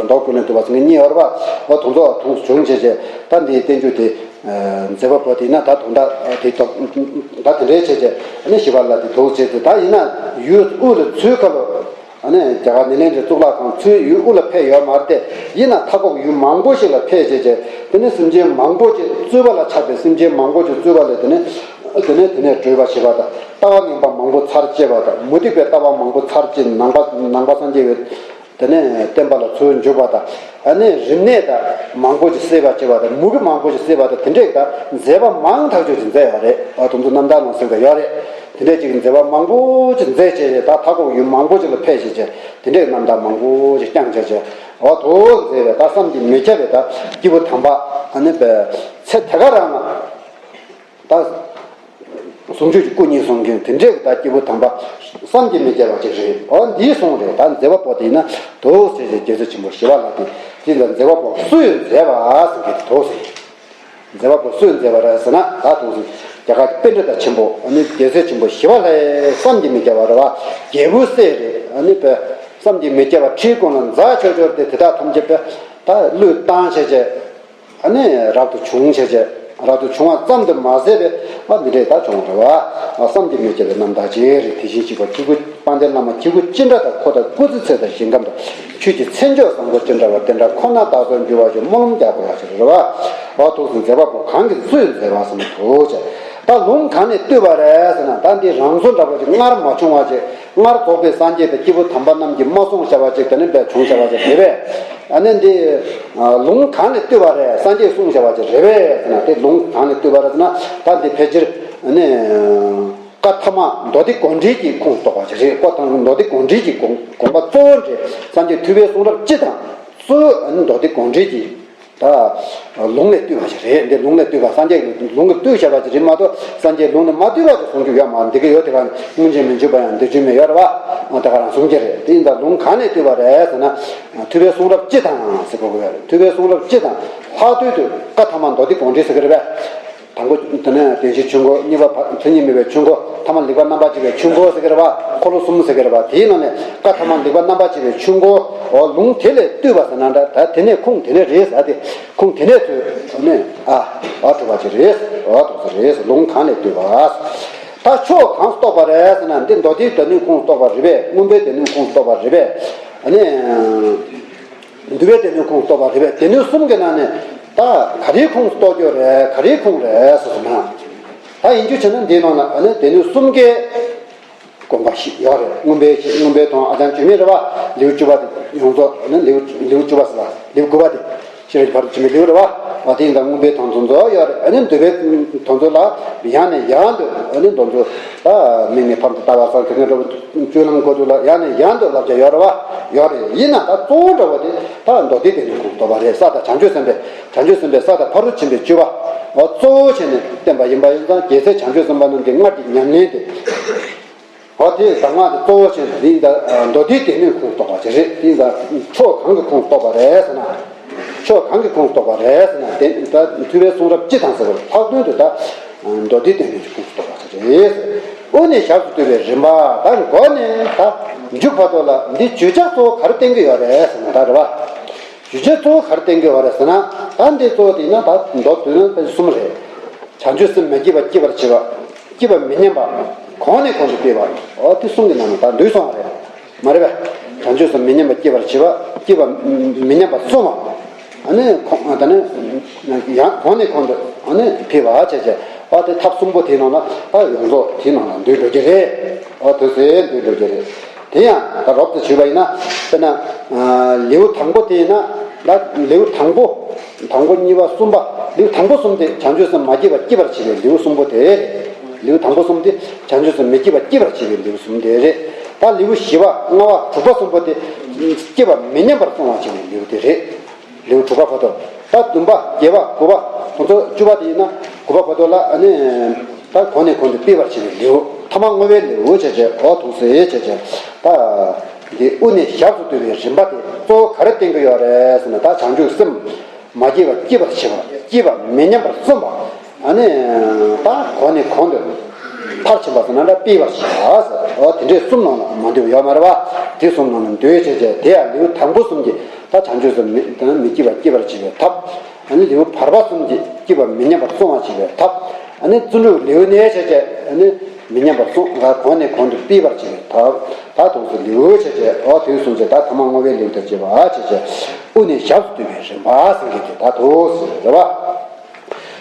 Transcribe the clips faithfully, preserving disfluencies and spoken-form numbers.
མདོ་ཀུན་ལས་བཏུས་པ་ཟེར་མཁན་གཉིས་ཡོད་རེད་པ། འོ་དེ་ཚོ་དུང་བྱུང་བྱས་བྱས་ད་འདིའི་བསྟན་བཅོས་དེ་མཛད་པ་པོ་དེ་ན་ད་དུང་ད་དེ་ད་དེ་འདྲའི་བྱས་བྱས་ཨ་ནི་ཞི་བ་ལྷ་དེ་དུང་བྱས་ཏེ་ད་ཡིན་ན་ཡུལ་དབུས་ལ་ཚུར་ཁ་ལོ། ཨ་ནི་རྒྱ་གར་ནེ་ལེནྡྲའི་གཙུག་ལག་ཁང་ཚུར་ཡུལ་དབུས་ལ་ཕེབས་ཡོད་མ་རེད་དེ། ཡིན་ན་མཐའ་འཁོབ་ཡུལ་མང་པོ་ཞིག་ལ་ཕེབས་བྱས་བྱས་དེ་ནས་སེམས་ཅན་མང་པོ་ཅིག་གཙོས་པ་ལ་ཆགས་པའི་སེམས་ཅན་མང་པོ་ཅིག་གཙོས་པ་ལ་དེ་ནས་དེ་ནས་དེ་ནས་བགྲོད་པ་བྱེད་པ་དང་ལྟ་བ་ངན་པ་མང་པོ་ཚར་བཅད་པ་དང་མུ་སྟེགས་པའི་ལྟ་བ་མང་པོ་ཚར་བཅད་ནང་པ་ནང་པ་སངས་རྒྱས་པའི་དེ་ནས་བསྟན་པ་ལ་ཚུར་འཇུག་པ་དང་ཨ་ནི་རིམས་ནད་དང་མང་པོ་ཅིག་སེལ་བར་བྱེད་པ་དང་མུ་གེ་མང་པོ་ཅིག་སེལ་བ་དང་དེ་འདྲས་ཀྱི་ད་མཛད་པ་མང་ཐག་ཆོད་ཅིག་མཛད་ཡོད་རེད། ཨ་དེ་ཚོ་རྣམ་ཐར་ནང་གསལ་ཡོད་རེད། དེ་འདྲས་ཅིག་མཛད་པ་མང་པོ་ཅིག་མཛད་བྱས་ད་མཐའ་འཁོབ་ཡུལ་མང་པོ་ཅིག་ལ་ཕེབས་བྱས་བྱས་དེ་འདྲས་རྣམ་ཐར་མང་པོ་ཅིག་བསྐྱངས་བྱས་བྱས་འོ་དེ་མཛད་པའི་ད་བསམ་གྱིས་མི་ཁྱབ་པའི་ད་སྐྱེས་བུ་དམ་པ་ཨ་ནི་པའི་ཚེ་དེ་ག་རང་ལ་ད་ཟུང་འཇུག་གི་སྐུ་གཉིས་གསུང་མཁན་དེ་འདྲས་ཀྱི་ད་སྐྱེས་བུ་དམ་པ་བསམ་གྱིས་མི་ཁྱབ་པ་ཅིག་རེད། འོ་འདིའི་གསུང་རེད། ད་མཛད་པ་པོ་དེ་ཡིན་ན་དེ་ཟེར་བྱས་རྒྱལ་སྲས་ཆེན་པོ་ཞི་བ་ལྷ་དེ་དེ་ལ་མཛད་པ་པོ་སུས་མཛད་པ་ཟེར་གྱི་དེ་ཟེར། མཛད་པ་པོ་སུས་མཛད་པ་རེད་ཟེར་ན་ད་དུང་རྒྱ་གར་གྱི་པཎྜི་ཏ་ཆེན་པོ་ཨ་ནི་རྒྱལ་སྲས་ཆེན་པོ་ཞི་བ་ལྷའི་བསམ་གྱིས་མི་ཁྱབ་པ་རེད་བ། རྒྱལ་པོའི་སྲས་རེད། ཨ་ནི་པའི་བསམ་གྱིས་མི་ཁྱབ་པ་ཁྲིའི་གོང་ལ་འཛེགས་ཆོག་ཆོག་དེ་དེ་དག་ཐམས་ཅད་པའི་ད་བློས་བཏང་བྱས་བྱས་ཨ་ནི་རབ་ཏུ་བྱུང་བྱས་བྱས་རབ་ཏུ་བྱུང་བ་ཙམ་དུ་མ་ཟད་པའི་ཨ་འདི་འདྲས་ད་བྱུང་བ་རེད་བ། བསམ་གྱིས་མི་ཁྱབ་པའི་རྣམ་ཐར་ཅིག་རེད། དེ་བཞིན་གཤེགས་པ་ཆོས་སྐུ་དཔལ་ལྡན་བླ་མ་ཆོས་སྐུ་ཅི་འདྲ་དང་འཁོར་དང་སྐུ་ཚེ་ཚད་དང་ཞིང་ཁམས་དང་། ཆོས་ཀྱི་མཚན་མཆོག་བཟང་པོ་ཅི་འདྲ་བ་དེ་འདྲ་ཁོ་ན་བདག་སོགས་འགྱུར་བ་ཞིག་སྨོན་ལམ་རྒྱག་དགོས་པ་ཞིག་རེད་བ། འོ་ཐུགས་སུ་མཛད་པ་པོ་གང་གིས་སུས་མཛད་པ་ཟེར་ན་ཐུགས་བཅས། ད་ལུང་གང་ནས་བཏུས་པ་རེད་ཟེར་ན་ད་འདི་རང་བཟོ་འདྲ་པོ་ཅིག་སྔར་མ་བྱུང་བ་ཅིག་སྔར་རྫོགས་པའི་སངས་རྒྱས་དང་སྐྱེས་བུ་དམ་པ་རྣམས་ཀྱིས་མ་གསུངས་བྱ་བ་ཅིག་དེ་ནི་བས་བྱུང་བྱ་བ་ཅིག་རེད་པས། ཨ་ནི་འདི་ལུང་གང་ནས་བཏུས་པ་རེད། སངས་རྒྱས་གསུངས་བྱ་བ་ཅིག་རེད་པས་ཟེར་ན་དེ་ལུང་གང་ནས་བཏུས་པ་རེད་ཟེར་ན་ད་འདི་ཕལ་ཆེར་ཨ་ནི། བཀའ་ཐ་མ་མདོ་སྡེ་དགོངས་འགྲེལ་གྱི་ཁུངས་གཏུགས་པ་ཞིག་རེད། བཀའ་ཐ་མ་མདོ་སྡེ་དགོངས་འགྲེལ་གྱི་དགོངས་དགོངས་པ་གཙོ་བོ་འདྲེ་སངས་རྒྱས་ཐུབ་པའི་གསུང་རབ་སྤྱི་དང་གཙོ་བོ་མདོ་སྡེ་དགོངས་འགྲེལ་གྱི་ད་ལུང་ལས་བཏུས་པ་ཞིག་རེད། འདི་ལུང་ལས་བཏུས་པ་སངས་རྒྱས་ཀྱི་ལུང་གིས་བཏུས་བཞག་པ་ཞིག་རེད་མ་གཏོགས་སངས་རྒྱས་ལུང་ནས་མ་བཏུས་པ་ཞིག་གསུང་རྒྱུ་ཡོད་མ་རེད། འདི་ག་ཡོད་དེ་ག་ནི་སྔོན་ཆད་མི་འཇུག་པ་ཡང་འདིར་འཇུག་མེད་ཡོད་རེད་བ། དེ་ག་རང་གསུང་གི་རེད། དེ་ཡིན་ད་ལུང་གང་ནས་བཏུས་པ་རེད་ཟེར་ན་ཐུབ་པའི་གསུང་རབ་སྤྱི་དང་ཟེར་དགོས་ཀྱི་ཡོད་རེད། ཐུབ་པའི་གསུང་རབ་སྤྱི་དང་ལྷག་ཏུ་དུ་བཀའ་ཐ་མ་མདོ་སྡེ་དགོངས་འགྲེལ་ཟེར་གི་རེད་པས། དང་པོ་དེ་ནས་བདེན་བཞིའི་ཆོས་འཁོར། གཉིས་པ་མཚན་ཉིད་མེད་པའི་ཆོས་འཁོར། ཐ་མ་ལེགས་པར་རྣམ་པར་དཔྱད་པའི་ཆོས་འཁོར་ཟེར་གི་རེད་པ། འཁོར་ལོ་གསུམ་ཟེར་གི་རེད་པ། དེའི་ནང་ནས་བཀའ་ཐ་མ་ལེགས་པར་རྣམ་པར་དཔྱད་པའི་ཆོས་འཁོར། འོ་ལུང་དེ་ལས་བཏུས་པ་ཟེར་ན་འདྲ། ད་དེ་ནས་ཁུངས་དེ་ནས་རེད་ཟེར་ཏེ་ཁུངས་དེ་ནས་ཐོས་ནས་ཨ་ཨ་གྲུབ་པ་ཅིག་རེད། འོ་དེ་ཚོ་རེད། ལུང་གང་ནས་བཏུས་པ། ད་ཕྱོགས་གང་རྟོགས་པ་རེད་ཟེར་ན་འདི་མདོ་སྡེའི་སྡེ་སྣོད་ཁུངས་རྟོགས་པ་རེད་པས། མངོན་པའི་སྡེ་སྣོད་ཁུངས་རྟོགས་པ་རེད་པས། ཨ་ནི། འདུལ་བའི་སྡེ་སྣོད་ཁུངས་རྟོགས་པ་རེད་པས། སྡེ་སྣོད་གསུམ་གྱི་ནང་ནས་ད་ག་རེའི་ཁུངས་རྟོགས་རྒྱུ་རེད། ག་རེའི་ཁུངས་རེད་ཟེར་ན། ད་ཡིན་རྒྱུ་བྱས་ན་འདིའི་ནང་ལ་ཨ་ནི་སྡེ་སྣོད་གསུམ་ཀའི་དགོངས་པ་ཞིག་ཡོད་རེད། མངོན་པའི་མངོན་པའི་དོན་ཨ་ཙང་བཅོས་མིན་རེད་བ། ལེའུ་བཅུ་པ་དེ་ཡོངས་རྫོགས་ཨ་ནི་ལེའུ་ལེའུ་བཅུ་པ་ཟེར་བ་ལེའུ་དགུ་པ་དེ། ཤེས་རབ་ཀྱི་ཕ་རོལ་ཕྱིན་པའི་ལེའུ་རེད་བ། འོ་དེ་ཡིན་ཙང་མངོན་པའི་དོན་དོན་རྫོགས་ཡོད་རེད། ཨ་ནི་འདུལ་བའི་དོན་རྫོགས་ལ་ཡང་ནས་ཡང་དུ་ཨ་ནི་དོན་རྫོགས་ད་དམིགས་མེད་ཕ་རོལ་ཏུ་ལྟ་བ་སོགས་དེ་སྔོན་འགྲོ་སྤྱོད་ལམ་འཁོར་ལོ་ལ་ཡང་ནས་ཡང་དུ་བསླབ་བྱ་ཡོད་རེད་བ། ཡོད་རེད། ཡིན་ན་ད་གཙོ་བོ་འདྲ་བོ་དེ་ད་མདོ་སྡེའི་སྡེ་སྣོད་ཁུངས་རྟོགས་པ་རེད། ས་དང་བྱང་ཆུབ་སེམས་དཔའི་བྱང་ཆུབ་སེམས་དཔའི་ས་དང་ཕ་རོལ་ཕྱིན་པའི་སྤྱོད་པ། འོ་གཙོ་བོ་བྱས་ནས་བསྟན་པ་ཡིན་པ་ཡིན་ཙང་རྒྱལ་སྲས་བྱང་ཆུབ་སེམས་དཔའ་རྣམས་ཀྱི་སྔར་གྱི་ཉམས་ལེན་དེ། འོ་དེ་གདམས་ངག་དེ་གཙོ་བོ་བྱས་ནས་དེ་ཡིན་ད་མདོ་སྡེའི་སྡེ་སྣོད་ཁུངས་རྟོགས་པ་ཅིག་རེད། དེ་ཡིན་ད་ཕྱོགས་གང་གི་ཁུངས་རྟོགས་པ་རེད་ཟེར་ན། ཕྱོགས་གང་གི་ཁུངས་རྟོགས་པ་རེད་ཟེར་ན་དེ་ད་ཐུབ་པའི་གསུང་རབ་སྤྱི་དང་ཟེར་བ་ལྷག་དོན་དུ་ད་མདོ་སྡེའི་སྡེ་སྣོད་ཀྱི་ཁུངས་རྟོགས་པ་ཅིག་རེད། དབུ་ནས་ཞབས་སུ་བཏུད་པའི་རིམ་པ་ད་འགོ་ནས་ད་མཇུག་བར་དུ་ལ་འདི་བརྗོད་བྱ་གཙོ་བོ་ག་རེ་བསྟན་གྱི་ཡོད་རེད་ཟེར་ན་ད་རེད་བ། བརྗོད་བྱ་གཙོ་བོ་ག་རེ་བསྟན་གྱི་ཡོད་རེད་ཟེར་ན་ད་འདི་གཙོ་བོ་དེ་ཡིན་ན་ད་མདོ་བསྡུས་ན་ད་གསུམ་རེད། བྱང་ཆུབ་སེམས་མི་སྐྱེ་བ་སྐྱེ་བར་བྱེད་པ། སྐྱེ་བ་མི་ཉམས་པ། གོང་ནས་གོང་དུ་སྤེལ་བ། འོ་དེ་གསུམ་གྱི་ནང་ནས་ད་འདུས་སོང་བ་རེད། མ་རེད་པས། བྱང་ཆུབ་སེམས་མི་ཉམས་པ་སྐྱེ་བར་བྱེད་པ། སྐྱེ་བ་མི་ཉམས་པ་སྲུང་བ། ཨ་ནི་གོང་ད་ནི་ཡང་གོང་ནས་གོང་དུ་ཨ་ནི་འཕེལ་བ་བྱས་བྱས། འོ་དེ་ཐབས་གསུམ་པོ་དེའི་ནང་ལ་ད་ཡོངས་རྫོགས་དེའི་ནང་ལ་འདུས་འགྲོ་གི་རེད། འོ་དེ་ཚོས་འདུས་འགྲོ་གི་རེད། དེ་ཡང་ད་རོབ་ཏུ་ཞུས་པ་ཡིན་ན། དཔེར་ན། ལེའུ་དང་པོ་དེ་ཡིན་ན། ད་ལེའུ་དང་པོ། དང་པོ་གཉིས་པ་གསུམ་པ། ལེའུ་དང་པོ་གསུམ་དེ་བྱང་ཆུབ་སེམས་མ་སྐྱེས་པ་སྐྱེ་བར་བྱེད་པའི་ལེའུ་གསུམ་པོ་དེ་རེད། ལེའུ་དང་པོ་གསུམ་དེ་བྱང་ཆུབ་སེམས་མི་སྐྱེས་པ་སྐྱེ་བར་བྱེད་པའི་ལེའུ་གསུམ་དེ་རེད། ད་ལེའུ་བཞི་པ་ལྔ་པ་དྲུག་པ་གསུམ་པོ་དེ། སྐྱེ་བ་མི་ཉམས་པར་སྲུང་བར་བྱེད་པའི་ལེའུ་དེ་རེད། ལེའུ་དྲུག་པ་བར་དུ། ད་བདུན་པ་བརྒྱད་པ་དགུ་པ་དེ་ཚོ་བཅུ་པ་དེ་ཡིན་ན་དགུ་པ་བར་དུ་ལ་ཨ་ནི། ད་གོང་ནས་གོང་དུ་སྤེལ་བར་བྱེད་པའི་ལེའུ། ཐ་མ་བསྔོ་བའི་ལེའུ་བྱས་བྱས་འོ་ཐུགས་སྲས་བྱས་བྱས། ད་འདི་དབུ་ནས་ཞབས་སུ་བཏུད་པའི་རིམ་པ་དེ་གཙོ་བོ་ག་རེ་བསྟན་གྱི་ཡོད་རེད་ཟེར་ན་ད་བྱང་ཆུབ་སེམས་མ་སྐྱེས་པ་སྐྱེ་བར་བྱེད་པ། སྐྱེས་པ་མི་ཉམས་པར་སྲུང་བ། ཨ་ནི་ད་གོང་ནས་གོང་དུ་མཐར་ཕྱིན་པ་ཟེར་ན་འདྲ་སྤེལ་བར་བྱེད་པ་ཟེར། འོ་དེ་འདྲའི་གསུམ་ནང་ལ་མ་འདུས་པ་ཡོད་མ་རེད་བ། དེ་གསུམ་ནང་ལ་འདུས་བྱས་བྱས་དེ་ཡང་ལེའུ་དང་པོ་གསུམ་གྱི། ད་བྱང་ཆུབ་སེམས་མི་དང་མི་སྐྱིད་པ་སྐྱིད་པར་བྱེད་པའི་ཐབས། ཨ་ནི་ལེའུ་བར་པ་གསུམ་གྱིས་སྐྱིད་པ་མི་ཉམས་པར་སྲུང་བར་བྱེད་པའི་ཐབས། ཨ་ནི་བརྩོན་འགྲུས་ལེའུ་ནས་བྱས་བྱས་ཨ་ནི་མི་ཉམས་པར་སྲུང་ང་གོང་ནས་གོང་དུ་སྤེལ་བར་བྱེད་པའི་ཐབས། ད་དུང་སུ་ལེའུ་བྱས་བྱས་འོ་དུས་གསུངས་བྱས་ད་ཐ་མ་བསྔོ་བའི་ལེའུ་དང་བཅས་པ་བྱས་བྱས་དབུ་ནས་ཞབས་སུ་བསྡུ་བའི་རིམ་པ་ཟེར་གྱི་དེ་ད་དུ་ཟེར་རེད་བ།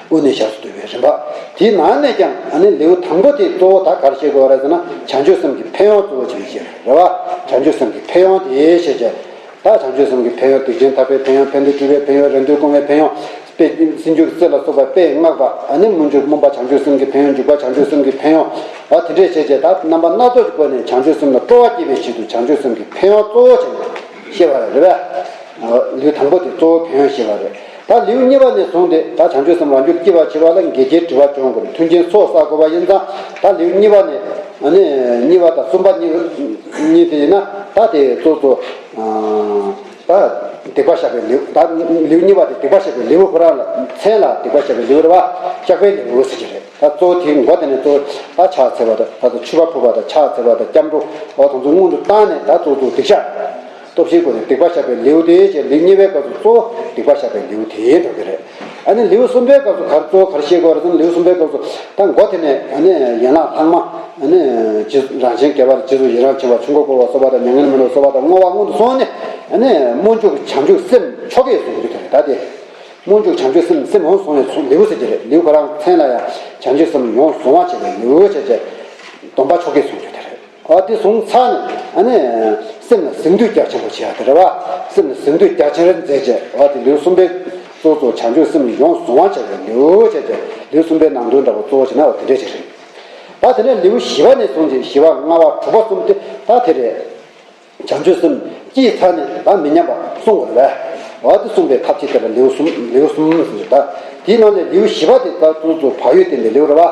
དབུ་ནས་ཞབས་སུ་བསྡུ་བའི་རིམ་པ། དེའི་ནང་ནས་ཀྱང་ཨ་ནི་ལེའུ་དང་པོ་དེ་གཙོ་བོ་ད་ག་རེ་བཤད་དགོས་རེད་ཟེར་ན་བྱང་ཆུབ་སེམས་ཀྱི་ཕན་ཡོན་གཙོ་བོ་བྱས་བཤད་རེད་བ། བྱང་ཆུབ་སེམས་ཀྱི་ཕན་ཡོན་དེ་བཤད་བྱས། ད་བྱང་ཆུབ་སེམས་ཀྱི་ཕན་ཡོན་སྡིག་ཅན་ཐར་པའི་ཕན་ཡོན་ཕན་བདེ་སྒྲུབ་པའི་ཕན་ཡོན་རེ་འདོད་སྐོང་བའི་ཕན་ཡོན་དཔེ་སེམས་ཅན་གྱི་སྲིད་ལ་སོགས་པ་དཔེ་བསྔགས་པ་ཨ་ནི་སྨོན་འཇུག་སྨོན་པ་བྱང་ཆུབ་སེམས་ཀྱི་ཕན་ཡོན་འཇུག་པ་བྱང་ཆུབ་སེམས་ཀྱི་ཕན་ཡོན་ཨ་དེ་འདྲས་བྱས་བྱས་ད་རྣམ་པ་སྣ་ཚོགས་ཀྱི་སྒོ་ནས་བྱང་ཆུབ་སེམས་ལ་སྤྲོ་བ་སྐྱེད་པའི་ཆེད་དུ་བྱང་ཆུབ་སེམས་ཀྱི་ཕན་ཡོན་གཙོ་བོ་བྱས་ནས་བཤད་པ་རེད་པས། ལེའུ་དང་པོ་དེ་གཙོ་བོ་ཕན་ཡོན་བཤད་པ་རེད། ད་ལེའུ་གཉིས་པ་ནས་བཟུང་སྟེ་ད་བྱང་ཆུབ་སེམས་རང་རྒྱུད་སྐྱེ་བར་བྱེད་པ་ལ་འགལ་རྐྱེན་བྲི་བ་སྦྱོང་དགོས་རེད། མཐུན་རྐྱེན་ཚོགས་བསགས་དགོས་པ་ཡིན་ཙང་ད་ལེའུ་གཉིས་པ་ནས་ཨ་ནི་གཉིས་པ་དང་གསུམ་པ་གཉིས་གཉིས་དེ་ཡིན་ན་ད་དེ་གཙོ་གཙོ་ད་སྡིག་པ་བཤགས་པའི་ལེའུ། ད་ལེའུ་གཉིས་པ་དེ་སྡིག་པ་བཤགས་པའི་ལེའུ་ཁོ་རང་ལ་མཚན་ལ་སྡིག་པ་བཤགས་པའི་ལེའུ་རེད་བ། བཤགས་པའི་ལེའུ་ཟེར་གྱི་རེད། ད་གཙོ་བོ་དེའི་མགོ་དེ་ནས་གཙོ་བོ་ད་ཕྱག་འཚལ་བ་དང་ད་དུ་མཆོད་པ་ཕུལ་བ་དང་ཕྱག་འཚལ་བ་དང་སྐྱབས་འགྲོ་འོ་དང་ཚོ་སྔོན་དུ་བཏང་ནས་ད་གཙོ་བོ་སྡིག་བཤགས། སྟོབས་ཆེའི་སྒོ་ནས་སྡིག་པ་བཤགས་པའི་ལེའུ་དེ་བཅས་ལེའུ་གཉིས་པའི་སྐབས་སུ་གཙོ་བོ་སྡིག་པ་བཤགས་པའི་ལེའུ་དེ་འགྲོ་གི་རེད། ཨ་ནི་ལེའུ་གསུམ་པའི་སྐབས་སུ་ག་རེ་གཙོ་བོ་ག་རེ་བཤད་དགོས་རེད་ཟེར་ན་ལེའུ་གསུམ་པའི་སྐབས་སུ་ད་མགོ་དེ་ནས་ཨ་ནི་ཡན་ལག་ལྷག་མ་ཨ་ནི་རྗེས་རང་བཞིན་དགེ་བ་ལ་རྗེས་སུ་ཡི་རང་བྱེད་པ་ཆོས་འཁོར་བསྐོར་བ་གསོལ་བ་དང་མྱ་ངན་ལས་མི་འདའ་བ་གསོལ་བ་དང་བསྔོ་བ་སྔོན་དུ་སོང་ནས་ཨ་ནི་སྨོན་འཇུག་བྱང་ཆུབ་སེམས་ཆོ་གས་བཟུང་རྒྱུ་དེ་རེད། ད་དེ་སྨོན་འཇུག་བྱང་ཆུབ་སེམས་སེམས་ཡོངས་བཟུང་བའི་ལེའུ་ཟེར་གྱི་རེད། ལེའུ་ཁོ་རང་མཚན་ལ་ཡང་བྱང་ཆུབ་སེམས་ཡོངས་བཟུང་བ་བྱས་པའི་ལེའུ་བྱས་བྱས་སྡོམ་པ་ཆོ་གས་བཟུང་རྒྱུ་དེ་རེད། ཨ་དེ་བཟུང་ཚར་ནས་ཨ་ནི་སེམས་ལ་གཟེངས་བསྟོད་རྒྱ་ཆེན་པོ་བྱེད་ཡ་དེ་རེད་བ། སེམས་ལ་གཟེངས་བསྟོད་རྒྱ་ཆེན་རེ་མཛད་བྱས་ཨ་དེ་ལེའུ་གསུམ་པའི་གཙོ་གཙོ་བྱང་ཆུབ་སེམས་ཡོངས་བཟུང་བ་བྱས་པའི་ལེའུ་བྱས་བྱས་ལེའུ་གསུམ་པའི་ནང་དོན་འདྲ་པོ་གཙོ་བོ་བྱས་ན་འོ་དེ་འདྲས་ཅིག་རེད། ད་དེ་ནས་ལེའུ་བཞི་པ་ནས་བཟུང་ཅིག་བཞི་པ་ལྔ་པ་དྲུག་པ་གསུམ་དེ་ད་དེ་རེད། བྱང་ཆུབ་སེམས་སྐྱེས་ཚར་ནས་ད་མི་ཉམས་པ་སྲུང་དགོས་རེད་པས། འོ་དེ་གསུངས་པའི་ཐབས་ཅིག་དེ་ལ་ལེའུ་གསུམ་ལེའུ་གསུམ་ཟེར་ད། དེའི་ནང་ནས་ལེའུ་བཞི་པ་དེ་ད་གཙོ་གཙོ་བག་ཡོད་བསྟེན་པའི་ལེའུ་རེད་བ།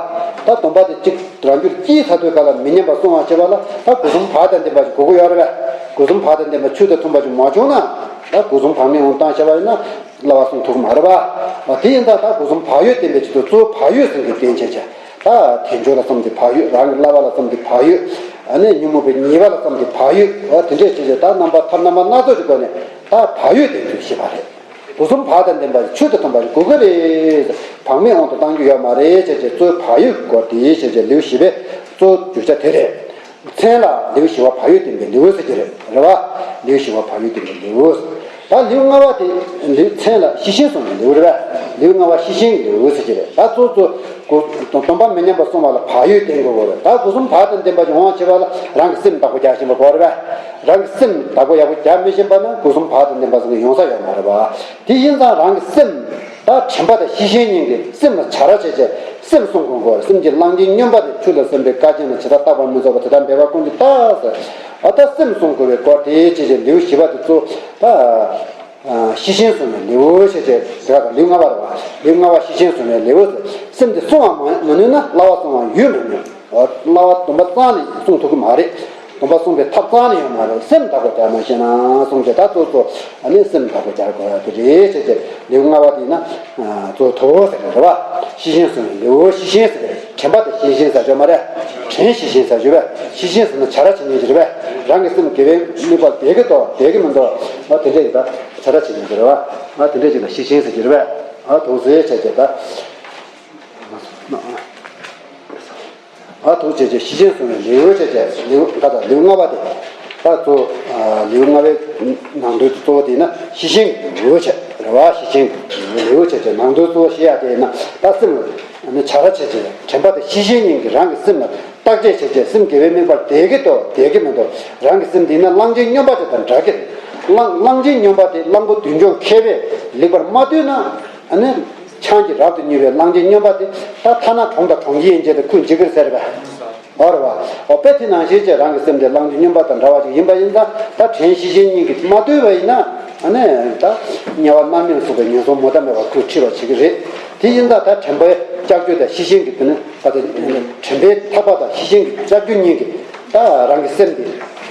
ད་སྡོམ་པ་དེ་གཅིག་རང་རྒྱུད་སྐྱེས་ཚར་དུས་ག་ལ་མི་ཉམས་པ་སྲུང་བ་བྱེད་པ་ལ་ད་སྒོ་གསུམ་བག་དང་ལྡན་པ་ཞིག་དགོས་ཀྱི་ཡོད་རེད་པས། སྒོ་གསུམ་བག་དང་ལྡན་པ་ཆོས་དང་མཐུན་པ་ཞིག་མ་བྱུང་ན་ད་སྒོ་གསུམ་བག་མེད་འོང་བཏང་བྱས་པ་ཡིན་ན་སླ་བ་སྲུང་ཐུབ་ཀྱི་མ་རེད་པ། དེ་ཡིན་ཙང་ད་སྒོ་གསུམ་བག་ཡོད་བསྟེན་པའི་ཆེད་དུ་གཙོ་བོ་བག་ཡོད་ཟེར་མཁན་བསྟེན་བྱས་བྱས། ད་དལ་འབྱོར་ལ་བསམ་དེ་བག་ཡོད། རང་གི་བསླབ་པ་ལ་བསམ་དེ་བག་ཡོད། ཨ་ནི་ཉོན་མོངས་པའི་ཉེས་པ་ལ་བསམ་དེ་བག་ཡོད། ཨ་དེ་འདྲས་བྱས་བྱས་ད་རྣམ་པ་ཐབས་རྣམ་པ་སྣ་ཚོགས་ཀྱི་སྒོ་ནས་ད་བག་ཡོད་བསྟེན་དགོས་ཞེས་པ་རེད། སྒོ་གསུམ་བག་དང་ལྡན་པ་ཆོས་དང་མཐུན་པ་ཞིག་དགོས་ཀྱི་རེད། བག་མེད་དབང་དུ་བཏང་རྒྱུ་ཡོད་མ་རེད་བྱས་བྱས་གཙོ་བོ་བག་ཡོད་ཀྱི་སྐོར་དེ་བྱས་བྱས་ལེའུ་བཞི་པའི་གཙོ་བོ་བརྗོད་བྱ་དེ་རེད། མཚན་ལ་ལེའུ་བཞི་པ་བག་ཡོད་བསྟེན་པའི་ལེའུ་ཟེར་གྱི་རེད། རེད་བ། ལེའུ་བཞི་པ་བག་ཡོད་བསྟེན་པའི་ལེའུ། ད་ལེའུ་ལྔ་པ་དེ་ལེའུ་མཚན་ལ་ཤེས་བཞིན་གསུངས་པའི་ལེའུ་རེད་བས། ལེའུ་ལྔ་པ་ཤེས་བཞིན་གྱི་ལེའུ་ཟེར་གྱི་རེད། ད་གཙོ་གཙོ་སྒོ་སྡོམ་པ་མི་ཉམས་པ་སྲུང་བ་ལ་བག་ཡོད་བསྟེན་དགོས་རེད། ད་སྒོ་གསུམ་བག་དང་ལྡན་པ་ཞིག་ཡོང་བ་བྱེད་པ་ལ་རང་གི་སེམས་བདག་པོ་རྒྱག་བཞིན་པ་དགོས་རེད་བས། རང་གི་སེམས་བདག་པོ་ཡག་པོ་རྒྱག་མི་ཤེས་པ་ན་སྒོ་གསུམ་བག་དང་ལྡན་པ་ཟེར་མཁན་ཡོང་ས་ཡོད་མ་རེད་བ། དེ་ཡིན་ཙང་རང་གི་སེམས་ད་དྲན་པ་དང་ཤེས་བཞིན་གཉིས་ཀྱི་སེམས་ལ་བྱ་ར་བྱས་བྱས་སེམས་སྲུང་དགོས་གོ། སེམས་ཀྱི་གླང་ཆེན་སྨྱོན་པ་དེ་ཆུ་ལ་སིམ་པའི་ཀ་ཆེན་ལ་ཇི་ལྟར་བཏགས་པ་མི་རྫོགས་པ་དེ་ལྟར་འབད་པ་ཀུན་གྱི་རྟགས་ཟེར། ཨ་ད་སེམས་སྲུང་དགོས་པའི་སྐོར་དེ་བྱས་བྱས་ལེའུ་བཞི་པ་དེ་གཙོ་ད་ཤེས་བཞིན་སྲུང་བའི་ལེའུ་བྱས་བྱས་དེ་ག་ལེའུ་ལྔ་པ་རེད་བ། ལེའུ་ལྔ་པ་ཤེས་བཞིན་སྲུང་བའི་ལེའུ་ཟེར། སེམས་དེ་སྲུང་བ་མ་མ་ནུས་ན་བསླབ་པ་སྲུང་བ་ཡོད་མི་ནུས། བསླབ་པ་སྡོམ་པ་གཙང་ནས་སྲུང་ཐུབ་ཀྱི་མ་རེད། སྡོམ་པ་སྲུང་བའི་ཐབས་གཙང་ནས་ཡོད་མ་རེད། སེམས་བདག་པོ་རྒྱག་མ་ཤེས་ན་གསུངས་ཏེ་ད་གཙོ་གཙོ་ཨ་ནི་སེམས་བདག་པོ་རྒྱག་དགོས་ཡ་དེ་རེད་ཅེས་བྱས་ལེའུ་ལྔ་པ་དེ་ཡིན་ན་གཙོ་བོ་དོ་ཟེར་གི་རེད་བ། ཤེས་བཞིན་སྲུང་བའི་ལེའུ་ཤེས་བཞིན་ཟེར་གི་རེད། དྲན་པ་དང་ཤེས་བཞིན་ཟེར་ཡོད་མ་རེད། དྲན་ཤེས་བཞིན་ཟེར་ཡོད་པས། ཤེས་བཞིན་ཟེར་ན་བྱ་ར་བྱེད་མཁན་ཅིག་རེད་པས། རང་གི་སེམས་དགེ་བའི་དམིགས་པ་བསྡད་ཀྱི་འདུག་བསྡད་ཀྱི་མི་འདུག་ཨ་དེ་འདྲས་ཀྱི་ད་བྱ་ར་བྱེད་མཁན་ཅིག་རེད་བ། ཨ་དེ་འདྲས་ཅིག་ལ་ཤེས་བཞིན་ཟེར་གྱི་རེད་པས། ཨ་དོ་ཟེར་བྱས་བྱས་ད། ཨ་ཐུགས་རྗེ་ཆེ། ཤེས་བཞིན་སྲུང་བའི་ལེའུ་བྱས་བྱས་ལེའུ་ད་ལྟ་ལེའུ་ལྔ་པ་དེ་ད་གཙོ་ལེའུ་ལྔ་པའི་ནང་དོན་གཙོ་བོ་དེ་ཡིན་ན་ཤེས་བཞིན་གྱི་ལེའུ་བྱས་རེད་བ། ཤེས་བཞིན་གྱི་ལེའུ་བྱས་བྱས་ནང་དོན་གཙོ་བོ་བཤད་ཡ་དེ་ཡིན་ན་ད་སེམས་ལ་བྱ་ར་བྱས་བྱས་དྲན་པ་དང་ཤེས་བཞིན་གཉིས་ཀྱིས་རང་གི་སེམས་ལ་བརྟག་དཔྱད་བྱས་བྱས་སེམས་དགེ་བའི་དམིགས་པ་བསྡད་ཀྱི་འདུག་བསྡད་ཀྱི་མི་འདུག་རང་གི་སེམས་འདི་ན་གླང་ཆེན་སྨྱོན་པ་དེ་དང་འདྲ་གི་གླང་གླང་ཆེན་སྨྱོན་པ་དེ་གླང་པོ་མདུན་ལྕོག་མཁས་པས་ལེགས་པར་མ་བཏུལ་ན། ཨ་ནི། ཆང་གིས་རབ་ཏུ་མྱོས་པའི་གླང་ཆེན་སྨྱོན་པ་དེ་ད་ཐ་ན་གྲོངས་དང་གྲོངས་ཀྱི་ཡན་ཆད་དུ་ཁུར་འཇིག་གི་རེད་ཟེར་བས། འོ་རེད་བ། འོ་དཔེ་དེ་ནང་བཞིན་བྱས་རང་གི་སེམས་དེ་གླང་ཆེན་སྨྱོན་པ་དང་འདྲ་བ་ཞིག་ཡིན་པ་ཡིན་ཙང་ད་དྲན་ཤེས་བཞིན་གཉིས་ཀྱིས་མ་བཏུལ་བ་ཡིན་ན་ཨ་ནི་ད་དམྱལ་བ་མནར་མེད་ལ་སོགས་པའི་ངན་སོང་མུ་མཐའ་མེད་པར་ཁུར་འཁྲིད་པ་བྱེད་ཀྱི་རེད། དེ་ཡིན་ཙང་ད་དྲན་པའི་ལྕགས་ཀྱུ་དང་ཤེས་བཞིན་གྱི་དེ་ནི་ད་དྲན་པའི་ཐག་པ་དང་ཤེས་བཞིན་གྱི་ལྕགས་ཀྱུ་གཉིས་ཀྱིས། ད་རང་གི་སེམས་དེ་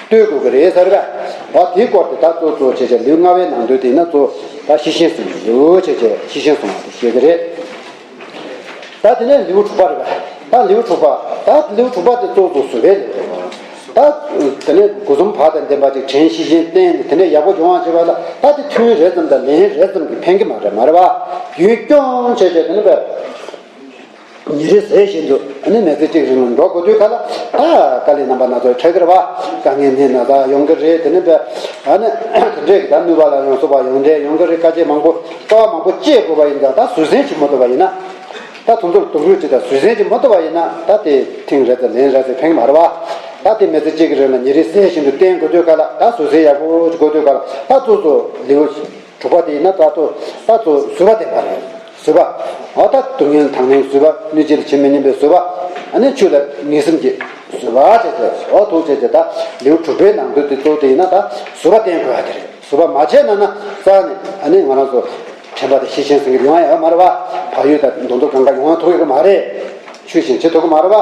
གཏོད་དགོས་ཀྱི་རེད་ཟེར་བས། འོ་དེའི་སྐོར་དེ་ད་གཙོ་གཙོ་བྱས་བྱས་ལེའུ་ལྔ་པའི་ནང་དོན་དེ་ན་གཙོ་ད་ཤེས་བཞིན་སྲུང་བའི་ལེའུ་བྱས་བྱས་ཤེས་བཞིན་སྲུང་བ་དེ་བཤད་ཀྱི་རེད། ད་དེ་ནས་ལེའུ་དྲུག་པ་རེད་བས། ད་ལེའུ་དྲུག་པ་ད་ལེའུ་དྲུག་པ་དེ་གཙོ་གཙོ་བཟོད་པའི་ལེའུ་རེད། ད་ ད་དེ་ནས་དགུ་གསུམ་བག་དང་ལྡན་པ་ཅིག་དྲན་ཤེས་བཞིན་བསྟེན་ནས་དེ་ནས་ཡག་པོ་སྦྱོང་བ་བྱེད་པ་ལ་ད་དེ་ཐུན་རེ་ཙམ་དང་ལན་རེ་ཙམ་གྱིས་ཕན་གྱི་མ་རེད། མ་རེད་བ། རྒྱུན་སྐྱོང་བྱས་བྱས་དེ་ནས་ཉིན་རེ་ཟས་བཞིན་དུ་ཨ་ནི་མི་ཚེ་གཅིག་རིང་ལ་འགྲོ་དགོས་དུས་ག་ལ་ད་དཀའ་ལས་རྣམ་པ་སྣ་ཚོགས་འཕྲད་ཀྱི་རེད་བ། དཀའ་ངལ་ནད་ན་ཚ་ཡོང་གི་རེད། དེ་ནས་ཨ་ནི་དེ་འདྲས་ཀྱི་ད་ནུས་པ་ལ་ཡང་སོགས་པ་ཡོང་འདྲས་ཡོང་གི་རེད། དཀའ་སྤྱད་མང་པོ་དཀའ་བ་མང་པོ་སྤྱད་དགོས་པ་ཡིན་ཙང་ད་ཟུར་ཟན་ཅིག་མ་ཐུབ་པ་ཡིན་ན། ད་དེ་ཚོར་སྡུག་རུས་ཅི་དང་ཟུར་ཟན་ཅིག་མ་ཐུབ་པ་ཡིན་ན་ད་དེ་ཐེངས་རེ་དང་ལན་རེ་ཟེར་ཕན་གྱི་མ་རེད་བ། ད་དེ་མི་ཚེ་གཅིག་གི་རིང་ལ་ཉིན་རེ་ཟས་བཞིན་དུ་བསྟེན་དགོས་དུས་ག་ལ་ད་ཟུར་ཟན་ཡག་པོ་ཅིག་དགོས་དུས་ག་ལ་ད་གཙོ་གཙོ་ལེའུ་དྲུག་པ་དེ་ཡིན་ན་ད་གཙོ་ད་གཙོ་བཟོད་པ་བསྟེན་པ་རེད། བཟོད་པ། འོ་ད་སྡུག་བསྔལ་དང་ལེན་བཟོད་པ། གནོད་བྱེད་ལ་ཇི་མི་སྙམ་པའི་བཟོད་པ། ཨ་ནི་ཆོས་ལ་ངེས་སེམས་ཀྱི་བཟོད་པ་བྱས་ཏེ་འོ་ཐུགས་བྱས་ཏེ་ད་ལེའུ་དྲུག་པའི་ནང་དོན་དེ་གཙོ་བོ་དེ་ཡིན་ན་ད་བཟོད་པ་བསྟེན་དགོས་ཡ་དེ་རེད། བཟོད་པ་མ་བྱས་ན་ན་རྩ་ནས་ཨ་ནི་ང་རང་ཚོ་དྲན་པ་དང་ཤེས་བཞིན་ཟེར་གྱི་ཡོང་ཡ་ཡོད་མ་རེད་བ། བག་ཡོད་དང་མདོ་མདོ་གང་ག་ཡོང་ཐུབ་ཡོད་ཀྱི་མ་རེད། ཆོས་བཞིན་བྱེད་ཐུབ་ཀྱི་མ་རེད་བ།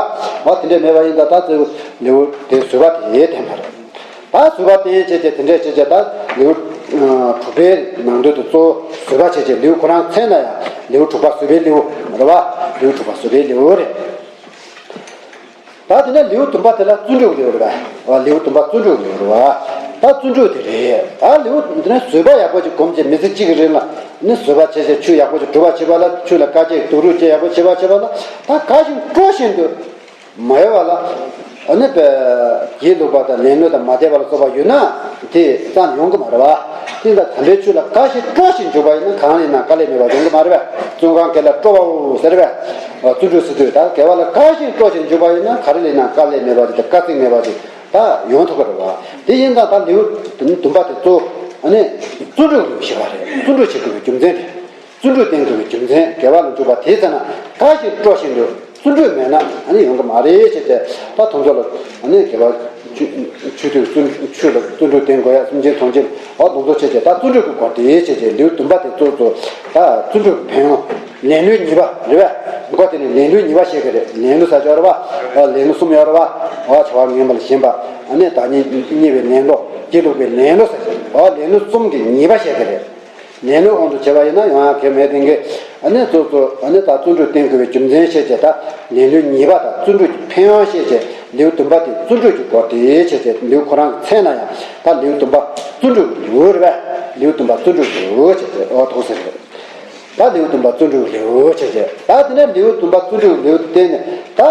འོ་དེ་འདྲས་མེད་པ་ཡིན་ད་ད་གཙོ་བོ་ལེའུ་དེ་བཟོད་པ་དེ་བསྟེན་པ་རེད། ད་བཟོད་པ་བསྟེན་བྱས་བྱས་དེ་འདྲས་བྱས་བྱས་ད་ལེའུ་དྲུག་པའི་ནང་དོན་དུ་གཙོ་བོ་བཟོད་པ་བྱས་བྱས་ལེའུ་ཁོ་རང་མཚན་ལ་ཡང་ལེའུ་དྲུག་པ་བཟོད་པའི་ལེའུ་རེད་བ། ལེའུ་དྲུག་པ་བཟོད་པའི་ལེའུ་རེད། ད་དེ་ནས་ལེའུ་བདུན་པ་དེ་ལ་བརྩོན་འགྲུས་ལེའུ་རེད་པ། ལེའུ་བདུན་པ་བརྩོན་འགྲུས་ལེའུ་རེད་པ། ད་བརྩོན་འགྲུས་དེ་རེད། ད་ལེའུ་འདི་ནས་བཟོད་པ་ཡག་པོ་ཅིག་སྒོམ་བྱས་མི་ཚེ་གཅིག་གི་རིང་ལ་ནི་བཟོད་པ་བྱས་བྱས་ཆོས་ཡག་པོ་ཅིག་སྒྲུབ་པ་བྱེད་པ་ལ་ཆོས་ལ་དཀའ་སྤྱད་སྡུག་རུས་བྱས་ཡག་པོ་བྱེད་པ་བྱེད་པ་ལ་ད་དགའ་ཞིང་སྤྲོ་བཞིན་དུ་མ་ཡལ་བ་ལ་ཨ་ནི་པའི་སྒྱིད་ལུག་པ་དང་ལེན་ལོས་དང་མ་དད་པ་ལ་སོགས་པ་ཡོད་ན་དེ་རྩ་ནས་ཡོང་གི་མ་རེད་པ། དེ་ལ་དམ་པའི་ཆོས་ལ་དགའ་ཞིང་སྤྲོ་ཞིང་འཇུག་པ་ཡིན་ན་གང་ལས་ན་དཀའ་ལས་མེད་པ་ཡོང་གི་མ་རེད་པས། བཙོན་ཁང་དཀའ་ལས་སྤྲོ་བའོ་ཟེར་བས། བརྩོན་འགྲུས་ཟེར་དུས་ད་དགེ་བ་ལ་དགའ་ཞིང་སྤྲོ་ཞིང་འཇུག་པ་ཡིན་ན་ག་རེ་ལས་ན་དཀའ་ལས་མེད་པ་ཞིག་དང་དཀའ་ཚེགས་མེད་པ་ཞིག་ད་ཡོང་ཐུབ་པ་རེད་པ། དེ་ཡིན་ཙང་ད་ལེའུ་བདུན་པ་དེ་གཙོ་བོ་ཨ་ནི་བརྩོན་འགྲུས་ལ་ཞེས་པ་རེད། བརྩོན་འགྲུས་བྱེད་དགོས་པའི་རྒྱུ་མཚན་དེ། བརྩོན་འགྲུས་བསྟེན་དགོས་པའི་རྒྱུ་མཚན་དགེ་བ་ལ་འཇུག་པ་དེའི་ཚེ་ན་དགའ་ཞིང་སྤྲོ་ཞིང་དུ་བརྩོན་འགྲུས་མེད་ན་ཨ་ནི་ཡོང་གི་མ་རེད་ཅེས་ཏེ་ད་དེ་ཚོ་ལ་ཨ་ནི་དགེ་བ་ཆོས་ཆོས་དུས་བརྩོན་ཆོས་ལ་བརྩོན་འགྲུས་བསྟེན་དགོས་ཡ། སེམས་ཅན་ཐམས་ཅད་ཨོ་དེ་ཚོ་བྱས་ཏེ་ད་བརྩོན་འགྲུས་ཀྱི་སྐོར་དེ་བྱས་ཏེ་ལེའུ་བདུན་པ་དེ་གཙོ་གཙོ་ད་བརྩོན་འགྲུས་ཀྱི་ཕན་ཡོན། ལེན་ལུས་གཉིས་པ་རེད་པས། མགོ་དེ་ནས་ལེན་ལུས་གཉིས་པ་བཤད་ཀྱི་རེད། ལེན་ལུས་ཟེར་ཡོད་རེད་པ། ཨོ་ལེན་ལུས་གསུམ་ཡོད་རེད་པ། ཨོ་བྱ་བ་ངན་པ་ལས་གཞན་པ། ཨ་ནི་བདག་ཉིད་རྙེད་པའི་ལེན་ལུགས། སྒྱིད་ལུག་པའི་ལེན་ལུགས་ཟེར་ཨོ་ལེན་ལུས་གསུམ་གྱི་གཉིས་པ་བཤད་ཀྱི་རེད། ལེན་ལུགས་དབང་དུ་བྱས་པ་ཡིན་ན་ཡོང་ཡ་གལ་མེད་དེ་གི། ཨ་ནི་གཙོ་གཙོ་ཨ་ནི་ད་བརྩོན་འགྲུས་བསྟེན་དགོས་པའི་རྒྱུ་མཚན་བཤད་བྱས་ད་ལེན་ལུས་གཉིས་པ་དང་བརྩོན་འགྲུས་ཀྱི་ཕན་ཡོན་བཤད་བྱས་ལེའུ་བདུན་པ་དེ་བརྩོན་འགྲུས་ཀྱི་སྐོར་དེ་བྱས་བྱས་ལེའུ་ཁོ་རང་གི་མཚན་ལ་ཡང་ད་ལེའུ་བདུན་པ་བརྩོན་འགྲུས་ཀྱི་ལེའུ་རེད་པས། ལེའུ་བདུན་པ་བརྩོན་འགྲུས་ཀྱི་ལེའུ་བྱས་བྱས་ཨོ་ཐུགས་ཟེར་རེད། ད་ལེའུ་བདུན་པ་བརྩོན་འགྲུས་ཀྱི་ལེའུ་བྱས་བྱས་ད་དེ་ནས་ལེའུ་བདུན་པ་བརྩོན་འགྲུས་ཀྱི་ལེའུ་དེ་བསྟན་ནས་ད་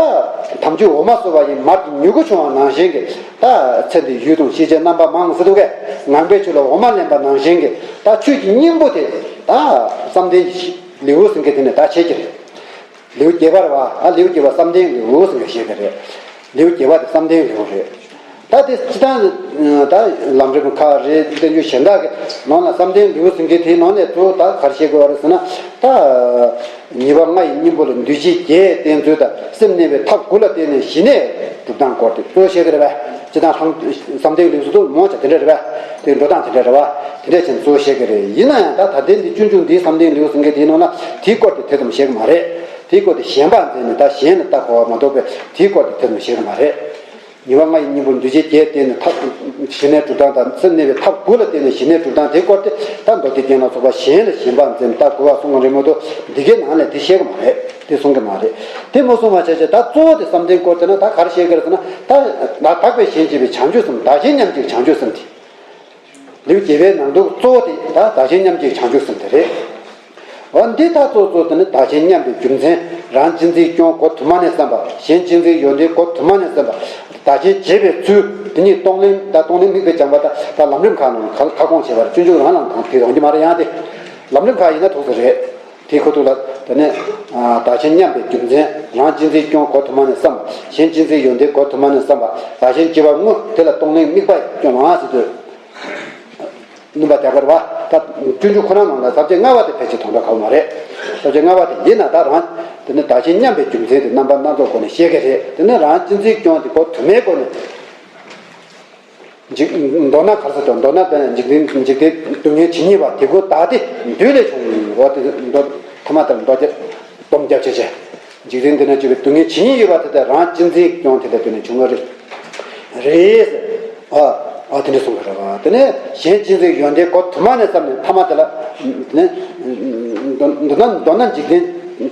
དམ་ཆོས་འོ་མ་སོ་བ་ཡི་མར་གྱི་མྱུ་གུ་ཕྱུང་བ་ནང་བཞིན་གྱི། ད་ཚེ་འདིའི་ཡུལ་དང་ཤེས་བྱའི་རྣམ་པ་མང་ཟེར་འདུག་གས། ངང་པའི་ཆོས་ལ་འོ་མ་ལེན་པ་ནང་བཞིན་གྱི་ད་ཆོས་ཀྱི་སྙིང་པོ་དེ་ད་བསམ་གཏན་གྱི་ལེའུ་ཟེར་མཁན་དེ་ནས་ད་བཤད་ཀྱི་རེད། ལེའུ་བརྒྱད་པ་རེད་བ། ཨ་ལེའུ་བརྒྱད་པ་བསམ་གཏན་ལེའུ་ཟེར་མཁན་བཤད་ཀྱི་རེད། ལེའུ་བརྒྱད་པ་དེ་བསམ་གཏན་ལེའུ་རེད། ད་དེ་སྤྱི་བཏང་ད་ལམ་རིམ་ཁག་རེད། བསྟན་བཅོས་གཞན་དག་གི་ནང་ལ་བསམ་གཏན་ལེའུ་ཟེར་མཁན་དེའི་ནང་ནས་གཙོ་བོ་ད་ག་རེ་བཤད་དགོས་པ་རེད་ཟེར་ན་ད། ཉེས་པ་ལྔ་ཡི་སྙིང་པོ་ལ་འདུ་བྱེད་བརྒྱད་བསྟེན་ཚུལ་དང་སེམས་གནས་པའི་ཐབས་དགུ་ལ་བརྟེན་ནས་ཞི་གནས་སྒྲུབ་སྟངས་སྐོར་དེ་གཙོ་བོ་བཤད་ཀྱི་རེད་པས། སྤྱིར་བཏང་ཧང་བསམ་གཏན་ལུགས་སུ་མང་ཆེ་དེ་འདྲ་རེད་པས། དེ་འགྲོ་སྟངས་དེ་འདྲ་རེད་པ། དེ་འདྲ་བྱས་ནས་གཙོ་བོ་བཤད་ཀྱི་རེད། ཡིན་ན་ཡང་ད་ད་ལྟའི་འདི་སྤྱོད་འཇུག་འདིའི་བསམ་གཏན་ལུགས་ཟེར་མཁན་དེའི་ནང་ན་དེའི་སྐོར་དེ་དེ་ཙམ་བཤད་ཀྱི་མ་རེད། དེའི་སྐོར་དེ་གཞན་པ་མཛད་ནས་ད་གཞན་ལ་ལྟ་དགོས་པ་མ་གཏོགས་པའི་དེའི་སྐོར་དེ་དེ་ཙམ་བཤད་ཀྱི་མ་རེད། ཉེས་པ་ལྔ་ཡི་སྙིང་པོ་འདུ་བྱེད་བརྒྱད་བསྟེན་ནས་ཐབས་ཞི་གནས་སྒྲུབ་སྟངས་དང་སེམས་གནས་པའི་ཐབས་དགུ་ལ་བརྟེན་ནས་ཞི་གནས་སྒྲུབ་སྟངས་དེ་སྐོར་དེ་ད་མདོ་སྡེ་རྒྱན་ལ་སོགས་པ་གཞན་ལ་གཞན་པ་འཛིན་ལྟ་དགོས་པ་གསུང་གི་རེད་མ་གཏོགས་འདི་གའི་ནང་ནས་དེ་བཤད་ཀྱི་མ་རེད། དེ་གསུང་གི་མ་རེད། དེ་མ་གསུང་བ་བྱས་བྱས་ད་གཙོ་བོ་དེ་བསམ་གཏན་སྐོར་དེ་ན་ད་ག་རེ་བཤད་ཀྱི་རེད་ཟེར་ན་ད་ད་དག་པའི་གཞན་གཅེས་པའི་བྱང་ཆུབ་སེམས། བདག་གཞན་མཉམ་སྐྱེའི་བྱང་ཆུབ་སེམས་དེ། ལེའུ་བརྒྱད་པའི་ནང་དུ་གཙོ་བོ་དེ་ད་བདག་གཞན་མཉམ་སྐྱེའི་བྱང་ཆུབ་སེམས་དེ་རེད། འོ་འདི་ད་གཙོ་གཙོ་དེ་ནི་བདག་གཞན་མཉམ་པའི་རྒྱུ་མཚན། རང་གཅེས་འཛིན་སྐྱོང་སྒོ་དུ་མ་ནས་བསམ་པ། གཞན་གཅེས་འཛིན་ཡོན་ཏན་སྒོ་དུ་མ་ནས་བསམ་པ། བདག་གཞན་བརྗེ་བའི་ཚུལ་དེ་ཉིད་གཏོང་ལེན་ད་གཏོང་ལེན་དམིགས་པའི་བྱམས་པ་ད་ད་ལམ་རིམ་ཁག་ནང་ཁ་ཁ་སྐོང་བྱས་པར་སྤྱོད་འཇུག་རང་རང་དང་དེ་ཡོང་གི་མ་རེད། ཡང་དེ་ལམ་རིམ་ཁག་ཡིན་ན་ཐུགས་སུ་རེད། དེའི་ཁུ་ཐུག་ལ་དེ་ནས་བདག་གཞན་མཉམ་པའི་རྒྱུ་མཚན། རང་གཅེས་འཛིན་སྐྱོང་སྒོ་དུ་མ་ནས་བསམ། གཞན་གཅེས་འཛིན་ཡོན་ཏན་སྒོ་དུ་མ་ནས་བསམ་པ། བདག་གཞན་བརྗེ་བ་དངོས་དེ་ལ་གཏོང་ལེན་དམིགས་པ་སྐྱོང་བ་ཟེར་དུས། སྣོན་པ་རྒྱག་གི་རེད་བ། ད་སྤྱོད་འཇུག་ཁོ་རང་ནང་ལ་ས་བཅད་ལྔ་པ་དེ་ཕལ་ཆེར་དོན་དག་གང་མ་རེད། ས་བཅད་ལྔ་པ་དེ་ཡིན་ན་ད་རང་དེ་ནས་བདག་གཞན་མཉམ་པའི་རྒྱུ་མཚན་དེ་རྣམ་པ་སྣ་ཚོགས་སྒོ་ནས་བཤད་ཀྱི་རེད། དེ་ནས་རང་གཅེས་འཛིན་སྐྱོང་དེ་སྒོ་དུ་མའི་སྒོ་ནས། འཇིག་མདོར་ན་ག་རེ་ཟེར་དང་མདོར་ན་དཔེར་ན་འཇིག་རྟེན་འཇིག་རྟེན་སྡུག་བསྔལ་ཇི་སྙེད་པ་དེ་ཀུན་བདག་བདེ་འདོད་ལས་བྱུང་བ་དེ་མདོ་ཐ་མ་ལྟར་མདོ་སྡེ་སྡོམ་རྒྱབ་བྱས་བྱས། འཇིག་རྟེན་འདི་ན་བྱུང་བའི་སྡུག་བསྔལ་ཇི་སྙེད་ཡོད་པ་དེ་དག་རང་གཅེས་འཛིན་སྐྱོང་དེ་ལ་བརྟེན་ནས་བྱུང་བ་རེད། རེད། ཨ་ཨ་དེ་འདྲ་གསུངས་པ་རེད་བ། དེ་ནས་གཞན་གཅེས་འཛིན་ཡོན་ཏན་སྒོ་དུ་མ་ནས་བསམ་ནས་ཐ་མ་དེ་ལ་དེ་ནས་མདོར་ན་མདོར་ན་འཇིག་རྟེན་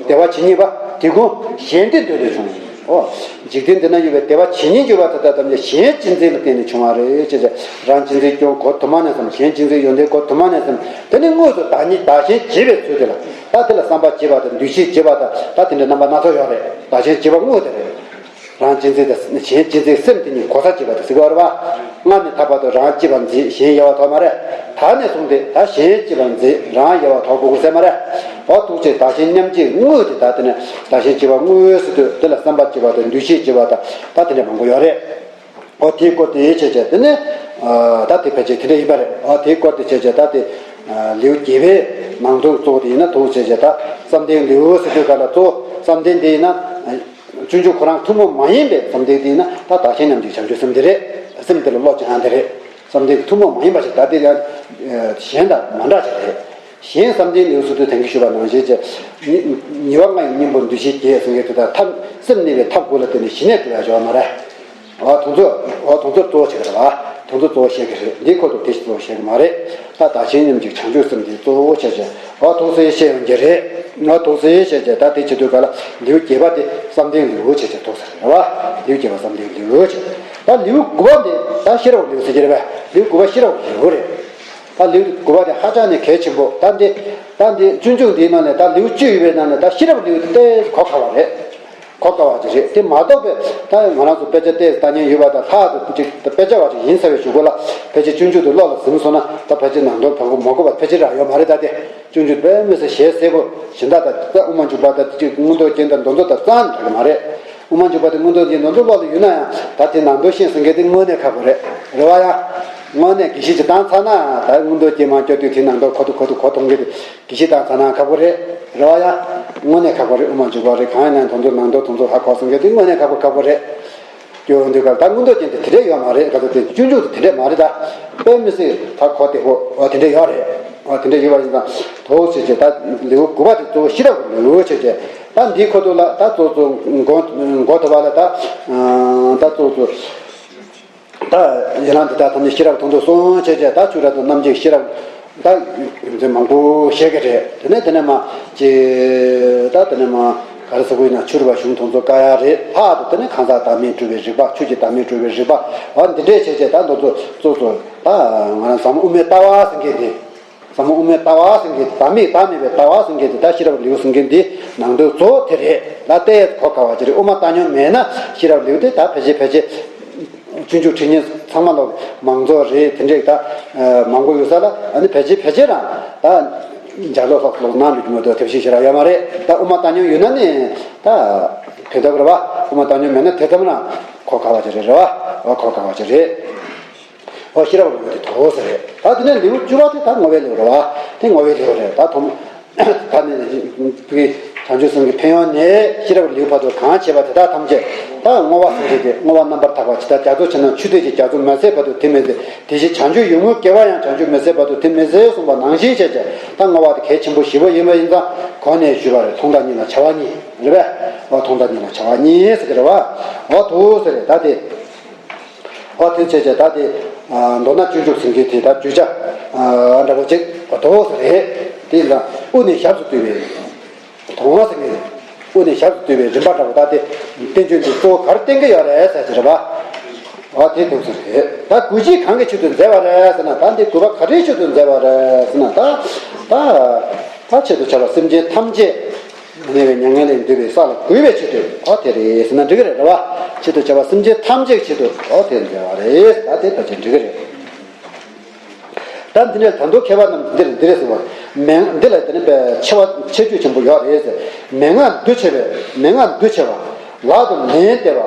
བདེ་བ་ཇི་སྙེད་པ་དེ་ཀུན་གཞན་བདེ་འདོད་ལས་བྱུང་། འོ། འཇིག་རྟེན་འདི་ན་ཡོད་པའི་བདེ་བ་ཇི་སྙེད་འབྱོར་པ་དེ་དག་ཐམས་ཅད་གཞན་གཅེས་འཛིན་ལ་བརྟེན་ནས་བྱུང་བ་རེད་ཅེས་བྱ། རང་གཅེས་འཛིན་སྐྱོང་གོ་དུ་མ་ནས་སམ། གཞན་གཅེས་འཛིན་ཡོན་ཏན་གོ་དུ་མ་ནས་སམ། དེ་ནི་དངོས་སུ་བདག་ཉིད་བདག་གཞན་བརྗེ་བའི་ཚུལ་དེ་ལ། ད་དེ་ལ་བསམ་པ་བརྗེ་བ་དང་འདུ་ཤེས་བརྗེ་བ་དང་ད་དེ་འདྲའི་རྣམ་པ་སྣ་ཚོགས་ཡོད་རེད། བདག་གཞན་བརྗེ་བ་དངོས་དེ་རེད། རང་གཅེས་འཛིན་དང་གཞན་གཅེས་འཛིན་སེམས་དེ་གཉིས་གོ་ས་བརྗེ་བ་དེ་ཟེར་གྱི་ཡོད་རེད་བ། སྔར་ནས་ད་བར་དུ་རང་གཅེས་པར་འཛིན་གཞན་ཡལ་བར་དོར་མ་རེད། ད་ནས་བཟུང་སྟེ་ད་གཞན་གཅེས་པར་འཛིན་རང་ཡལ་བར་དོར་དགོས་ཀྱི་ཟེར་མ་རེད། འོ་ཐུགས་རྗེ་བདག་གཞན་མཉམ་བརྗེ་དངོས་དེ་ད་དེ་ནས་བདག་གཞན་བརྗེ་བ་དངོས་ཟེར་དུས་དེ་ལ་བསམ་པ་བརྗེ་བ་དང་འདུ་ཤེས་བརྗེ་བ་དང་ད་དེ་འདྲ་མང་པོ་ཡོད་རེད། འོ་དེའི་སྐོར་དེ་བྱས་བྱས་དེ་ནས་ད་དེ་ཕལ་ཆེར་དེ་འདྲ་ཡིན་པ་རེད། འོ་དེའི་སྐོར་དེ་བྱས་བྱས་ད་དེ་ལེའུ་བརྒྱད་པའི་ནང་དོན་གཙོ་བོ་དེ་ཡིན་ན་ཐུགས་རྗེ་བྱས་བྱས་ད་བསམ་གཏན་ལེའུ་ཟེར་དུས་ག་ལ་གཙོ་བོ་བསམ་གཏན་དེ་ཡིན་ན། སྤྱོད་འཇུག་ཁོ་རང་ཐུན་མོང་མ་ཡིན་པའི་བསམ་གཏན་དེ་ཡིན་ན་ད་བདག་གཞན་མཉམ་བརྗེའི་བྱང་ཆུབ་སེམས་དེ་རེད། སེམས་དེ་ལ་བློ་སྦྱང་ཡ་དེ་རེད། བསམ་གཏན་ཐུན་མོང་མ་ཡིན་པ་ཞིག་ད་དེ་ཡང་གཞན་དང་མ་འདྲ་ཅིག་རེད། གཞན་བསམ་གཏན་ལེའུ་སོ་བདུན་དེང་གི་ཞུས་པ་ནང་བཞིན་བྱས། ཉེ་བ་ལྔ་ཡི་གཉེན་པོ་འདུ་ཤེས་བརྒྱད་ཟེར་མཁན་དེ་དག་ཐབས་སེམས་གནས་པའི་ཐབས་དགུ་ལ་བརྟེན་ནས་ཞི་གནས་སྒྲུབ་ཡ་ཡོད་མ་རེད། འོ་དེ་ཚོ། འོ་དེ་ཚོ་གཙོ་བོ་བྱེད་ཀྱི་རེད་བ། དེ་ཚོ་གཙོ་བོ་བཤད་ཀྱི་རེད། འདིའི་ཁོ་ཐག་དེ་ཞིག་གཙོ་བོ་བཤད་ཀྱི་མ་རེད། ད་བདག་གཞན་མཉམ་བརྗེའི་བྱང་ཆུབ་སེམས་དེ་གཙོ་བོ་བྱས་བྱས། འོ་ཐུགས་སྲས་བཤད་ཡོང་གི་རེད། འོ་ཐུགས་སྲས་བཤད་བྱས་ད་དེ་བྱེད་དུས་ག་ལ་ལེའུ་བརྒྱད་པ་དེ་བསམ་གཏན་ལེའུ་བྱས་བྱས་ཐུགས་སྲས་རེད་བ། ལེའུ་བརྒྱད་པ་བསམ་གཏན་ལེའུ་བྱས། ད་ལེའུ་དགུ་པ་འདི་ད་ཤེས་རབ་ལེའུ་ཟེར་གྱི་རེད་བས། ལེའུ་དགུ་པ་ཤེས་རབ་ལེའུ་རེད། ད་ལེའུ་དགུ་པ་དེ་ཧ་ཅང་ནས་གལ་ཆེན་པོ། ད་འདི། ད་འདི་སྤྱོད་འཇུག་འདིའི་ནང་ནས་ད་ལེའུ་བཅུ་ཡོད་པའི་ནང་ནས་ད་ཤེས་རབ་ལེའུ་དེ་གོ་ཁག་པ་རེད། གོ་དཀའ་བ་ཅིག་རེད། དེ་མ་གཏོགས་པའི་ད་ང་རང་ཚོ་དཔེ་ཆ་ཏོག་ཙམ་ལྟ་མཁན་ཡོད་པ་དང་ལྷག་ཏུ་ཅིག་དཔེ་ཆ་བ་ཅིག་ཡིན་ཚར་བའི་གཞུག་གུ་ལ་ཕལ་ཆེར་སྤྱོད་འཇུག་དེ་བློ་ལ་ཟིན་སོང་ན་ད་ཕལ་ཆེར་ནང་དོན་བར་སྐོར་མ་གོ་བ་ཕལ་ཆེར་རག་ཡོད་མ་རེད། ད་དེ་སྤྱོད་འཇུག་དཔེ་མི་སྲིད་ཞལ་གསལ་པོ་གཞན་དག་དང་ད་དབུ་མ་འཇུག་པ་དང་དེ་ཅིག་མངོན་རྟོགས་རྒྱན་དང་མདོ་མཛོད་དང་རྩ་ནས་འདྲ་གི་མ་རེད། དབུ་མ་འཇུག་པ་དེ་མངོན་རྟོགས་རྒྱན་མདོ་མཛོད་བློ་ལ་ཡོད་ན་ཡང་ད་དེ་ནང་དོན་ཤེས་ཟེར་མཁན་དེ་དངོས་གནས་ཁག་པོ་རེད། རེད་བ། ཡང་དངོས་གནས་དགེ་བཤེས་ཅིག་བཏང་ཚར་ན་ད་མངོན་རྟོགས་རྒྱན་མ་སྐྱོར་དུས་དེ་ནང་དོན་གོ་ཐུབ་གོ་ཐུབ་གོ་ཐུབ་མཁན་དེ། དགེ་བཤེས་དང་ཚ་ན་ཁག་པོ་རེད། རེད་བ་ཡ། དངོས་གནས་ཁག་པོ་རེད། དབུ་མ་འཇུག་པ་རེད། གང་ཡིན་ན་དེ་ཚོ་ནང་དོན་དེ་ཚོ་ཧ་གོ་སོང་གི་དེ་དངོས་གནས་ཁག་པོ་ཁག་པོ་རེད། སྐྱོ་བོ་འདུག་ག་ད་མངོན་རྟོགས་ཅན་དེ་དེ་འདྲས་ཡོད་མ་རེད། ག་ཚོད་དེ་སྤྱོད་འཇུག་དེ་དེ་འདྲས་མ་རེད། ད་དཔེ་མི་སྲིད་ད་གོ་བདེ་པོ་འོ་དེ་འདྲས་ཡོད་རེད། འོ་དེ་འདྲས་ཡོད་པ་ཡིན་ཙང་དོགས་བྱས་བྱས་ད་ལེའུ་དགུ་པ་དེ་གཙོ་བོ་ཤེས་རབ་ཀྱི་ལེའུ་བྱས་བྱས་ད་འདིའི་ཁོ་ཐོག་ལ་ད་གཙོ་གཙོ་མགོ་མགོ་ཐོག་པ་ལ་ད་ད་གཙོ་གཙོ། ད་ཡན་ལག་འདི་དག་ཐམས་ཅད་ཤེས་རབ་དོན་དུ་སོང་བྱས་བྱས་ད་ཆོས་རབ་དང་རྣམ་འབྱེད་ཤེས་རབ་ད་རྒྱུ་མཚན་མང་པོ་བཤད་ཀྱི་རེད། དེ་ནས་དེ་ནས་མ་ཅི་ད་དེ་ནས་མ་ག་རེ་ཟེར་དགོས་ཡིན་ན་ཆོས་རབ་གཞུང་དོན་ཚོ་བཀག་ཡ་རེད། ལྷག་ཏུ་དེ་ནས་གང་ཟག་བདག་མེད་སྒྲུབ་པའི་རིགས་པ། ཆོས་ཀྱི་བདག་མེད་སྒྲུབ་པའི་རིགས་པ། འོ་འདི་འདྲས་བྱས་བྱས་ད་འདི་ཚོ་གཙོ་གཙོ་ད་ང་རང་ཟབ་མོ་དབུ་མའི་ལྟ་བ་ཟེར་མཁན་དེ། ཟབ་མོ་དབུ་མའི་ལྟ་བ་ཟེར་མཁན་བདག་མེད་བདག་མེད་པའི་ལྟ་བ་ཟེར་མཁན་དེ་ད་ཤེས་རབ་ལེའུ་ཟེར་མཁན་འདི་ནང་དོན་གཙོ་བོ་དེ་རེད། ད་ལྟའི་གོ་དཀའ་བ་ཅིག་རེད། དབུ་མ་བཏང་མྱོང་མེད་ན་ཤེས་རབ་ལེའུ་དེ་ད་ཕལ་ཆེར་ཕལ་ཆེར་སྤྱོད་འཇུག་ཁྲིད་མཁན་ཚང་མ་ལོག་མང་ཚོགས་རེད། དེ་འདྲས་ད་མང་པོ་ཡོད་ས་ལ་ཨ་ནི་ཕལ་ཆེར་ཕལ་ཆེར་རང་ད་ལྗགས་ཀློག་ལྷག་ལོག་གནང་འགྲོ་གི་མ་གཏོགས་ཐབས་ཤེས་ཤེས་རབ་ཡོད་མ་རེད། ད་དབུ་མ་བཏང་མྱོང་ཡོད་ན་ནི་ད་ཕན་ཐོགས་རེད་བ། དབུ་མ་བཏང་མྱོང་མེད་ན་དེ་ཙམ་རང་གོ་དཀའ་བ་ཅིག་རེད། རེད་བ། གོ་དཀའ་བ་ཅིག་རེད། འོ་ཤེས་རབ་ལེའུ་དེ་དོགས་ཟེར་རེད། ད་དེ་ནས་ལེའུ་བཅུ་པ་དེ་ད་བསྔོ་བའི་ལེའུ་རེད་བ། དེ་བསྔོ་བའི་ལེའུ་རེད། ད་ཐོག་མ་ད་ནི་བྱང་ཆུབ་སེམས་ཀྱི་ཕན་ཡོན་ནི་ཤེས་རབ་ལེའུ་བར་དུ་གང་བྱས་པ་དེ་དག་ཐམས་ཅད་ད་བསྔོ་བ་ཟེར་གྱི་དེ་བསྔོ་བ་རྣམ་པར་དག་པ་ཇི་ལྟར་རྒྱ་མཚོ་ཆེ་ན་ཆུ་འདྲ་ཞིག་རྒྱ་མཚོ་མ་ཟད་བར་དུ་དེ་མི་ཟད། དེ་བཞིན་བྱང་ཆུབ་ཡུལ་དངོས་དགེ་བ་ཡང་བྱང་ཆུབ་མི་ཟད་བར་དུ་དེ་མི་ཟད་གསུངས་པ་ནང་བཞིན་བྱས་བྱས་ད་བསྔོ་བ་དེ་གལ་ཆེན་པོ་ཞེ་པོ་ཡིན་པ་ཡིན་ཙང་གོང་ནས་ཞུས་པ་རེད། མཐོང་དང་གཉིས་ལ་བྱ་བ་གཉིས་རེད་པས། འོ་མཐོང་དང་གཉིས་ལ་བྱ་བ་གཉིས་ཟེར་གྱི་རེད་བ། འོ་དོགས་ཟེར་རེད། ད་དེ། འོ་དེ་བྱས་བྱས་ད་དེ། མདོར་ན་སྤྱོད་འཇུག་ཟེར་མཁན་དེ་ད་བརྗོད་བྱ་འདྲ་པོ་ཅིག་འོ་དོགས་ཟེར་རེད། དེ་ཡིན་ཙང་དབུ་ནས་ཞབས་སུ་བསྡུས་པའི་དོན་ཟེར་མཁན་དབུ་ནས་ཞབས་སུ་བསྡུས་པའི་རིམ་པ་འདྲ་པོ་ད་དེ་བསྟན་བཅོས་འདི་གཙོ་བོ་ག་རེ་བསྟན་གྱི་ཡོད་རེད་ཟེར་གྱི་རེད་པ། འོ་དེ་དོགས་ཟེར་རེད། ད་གུས་བྱས་གང་གི་ཆེད་དུ་མཛད་པ་རེད་ཟེར་ན། ད་འདི་གུས་པ་ག་རེའི་ཆེད་དུ་མཛད་པ་རེད་ཟེར་ན། ད་ད་ད་ཆེད་དུ་བྱ་བ་སེམས་ཅན་ཐམས་ཅད། ཉེ་བའི་མྱ་ངན་ལས་འདུལ་བའི་ས་ལ་གུས་པའི་ཆེད་དུ་འོ་དེ་རེད་ཟེར་ན་འགྲིག་གི་རེད། རེད་བ། ཆེད་དུ་བྱ་བ་སེམས་ཅན་ཐམས་ཅད་ཆེད་དུ་འོ་དེ་མཛད་པ་རེད། ད་དེ་ཕལ་ཆེར་འགྲིག་གི་རེད། ད་འདི་ནས་ད་དུང་མཁས་པ་རྣམས་འདིར་འདི་རེད་ཟེར་བ། མན་འདི་ལ་དེ་ནི་པའི་ཆེ་བ་ཁྱད་ཆོས་ཆེན་པོ་ཡོད་རེད་ཟེར། མན་ངག་འདུ་བྱེད་པའི་མན་ངག་འདུ་བྱེད་པ། ལག་ཏུ་ལན་འདེབས་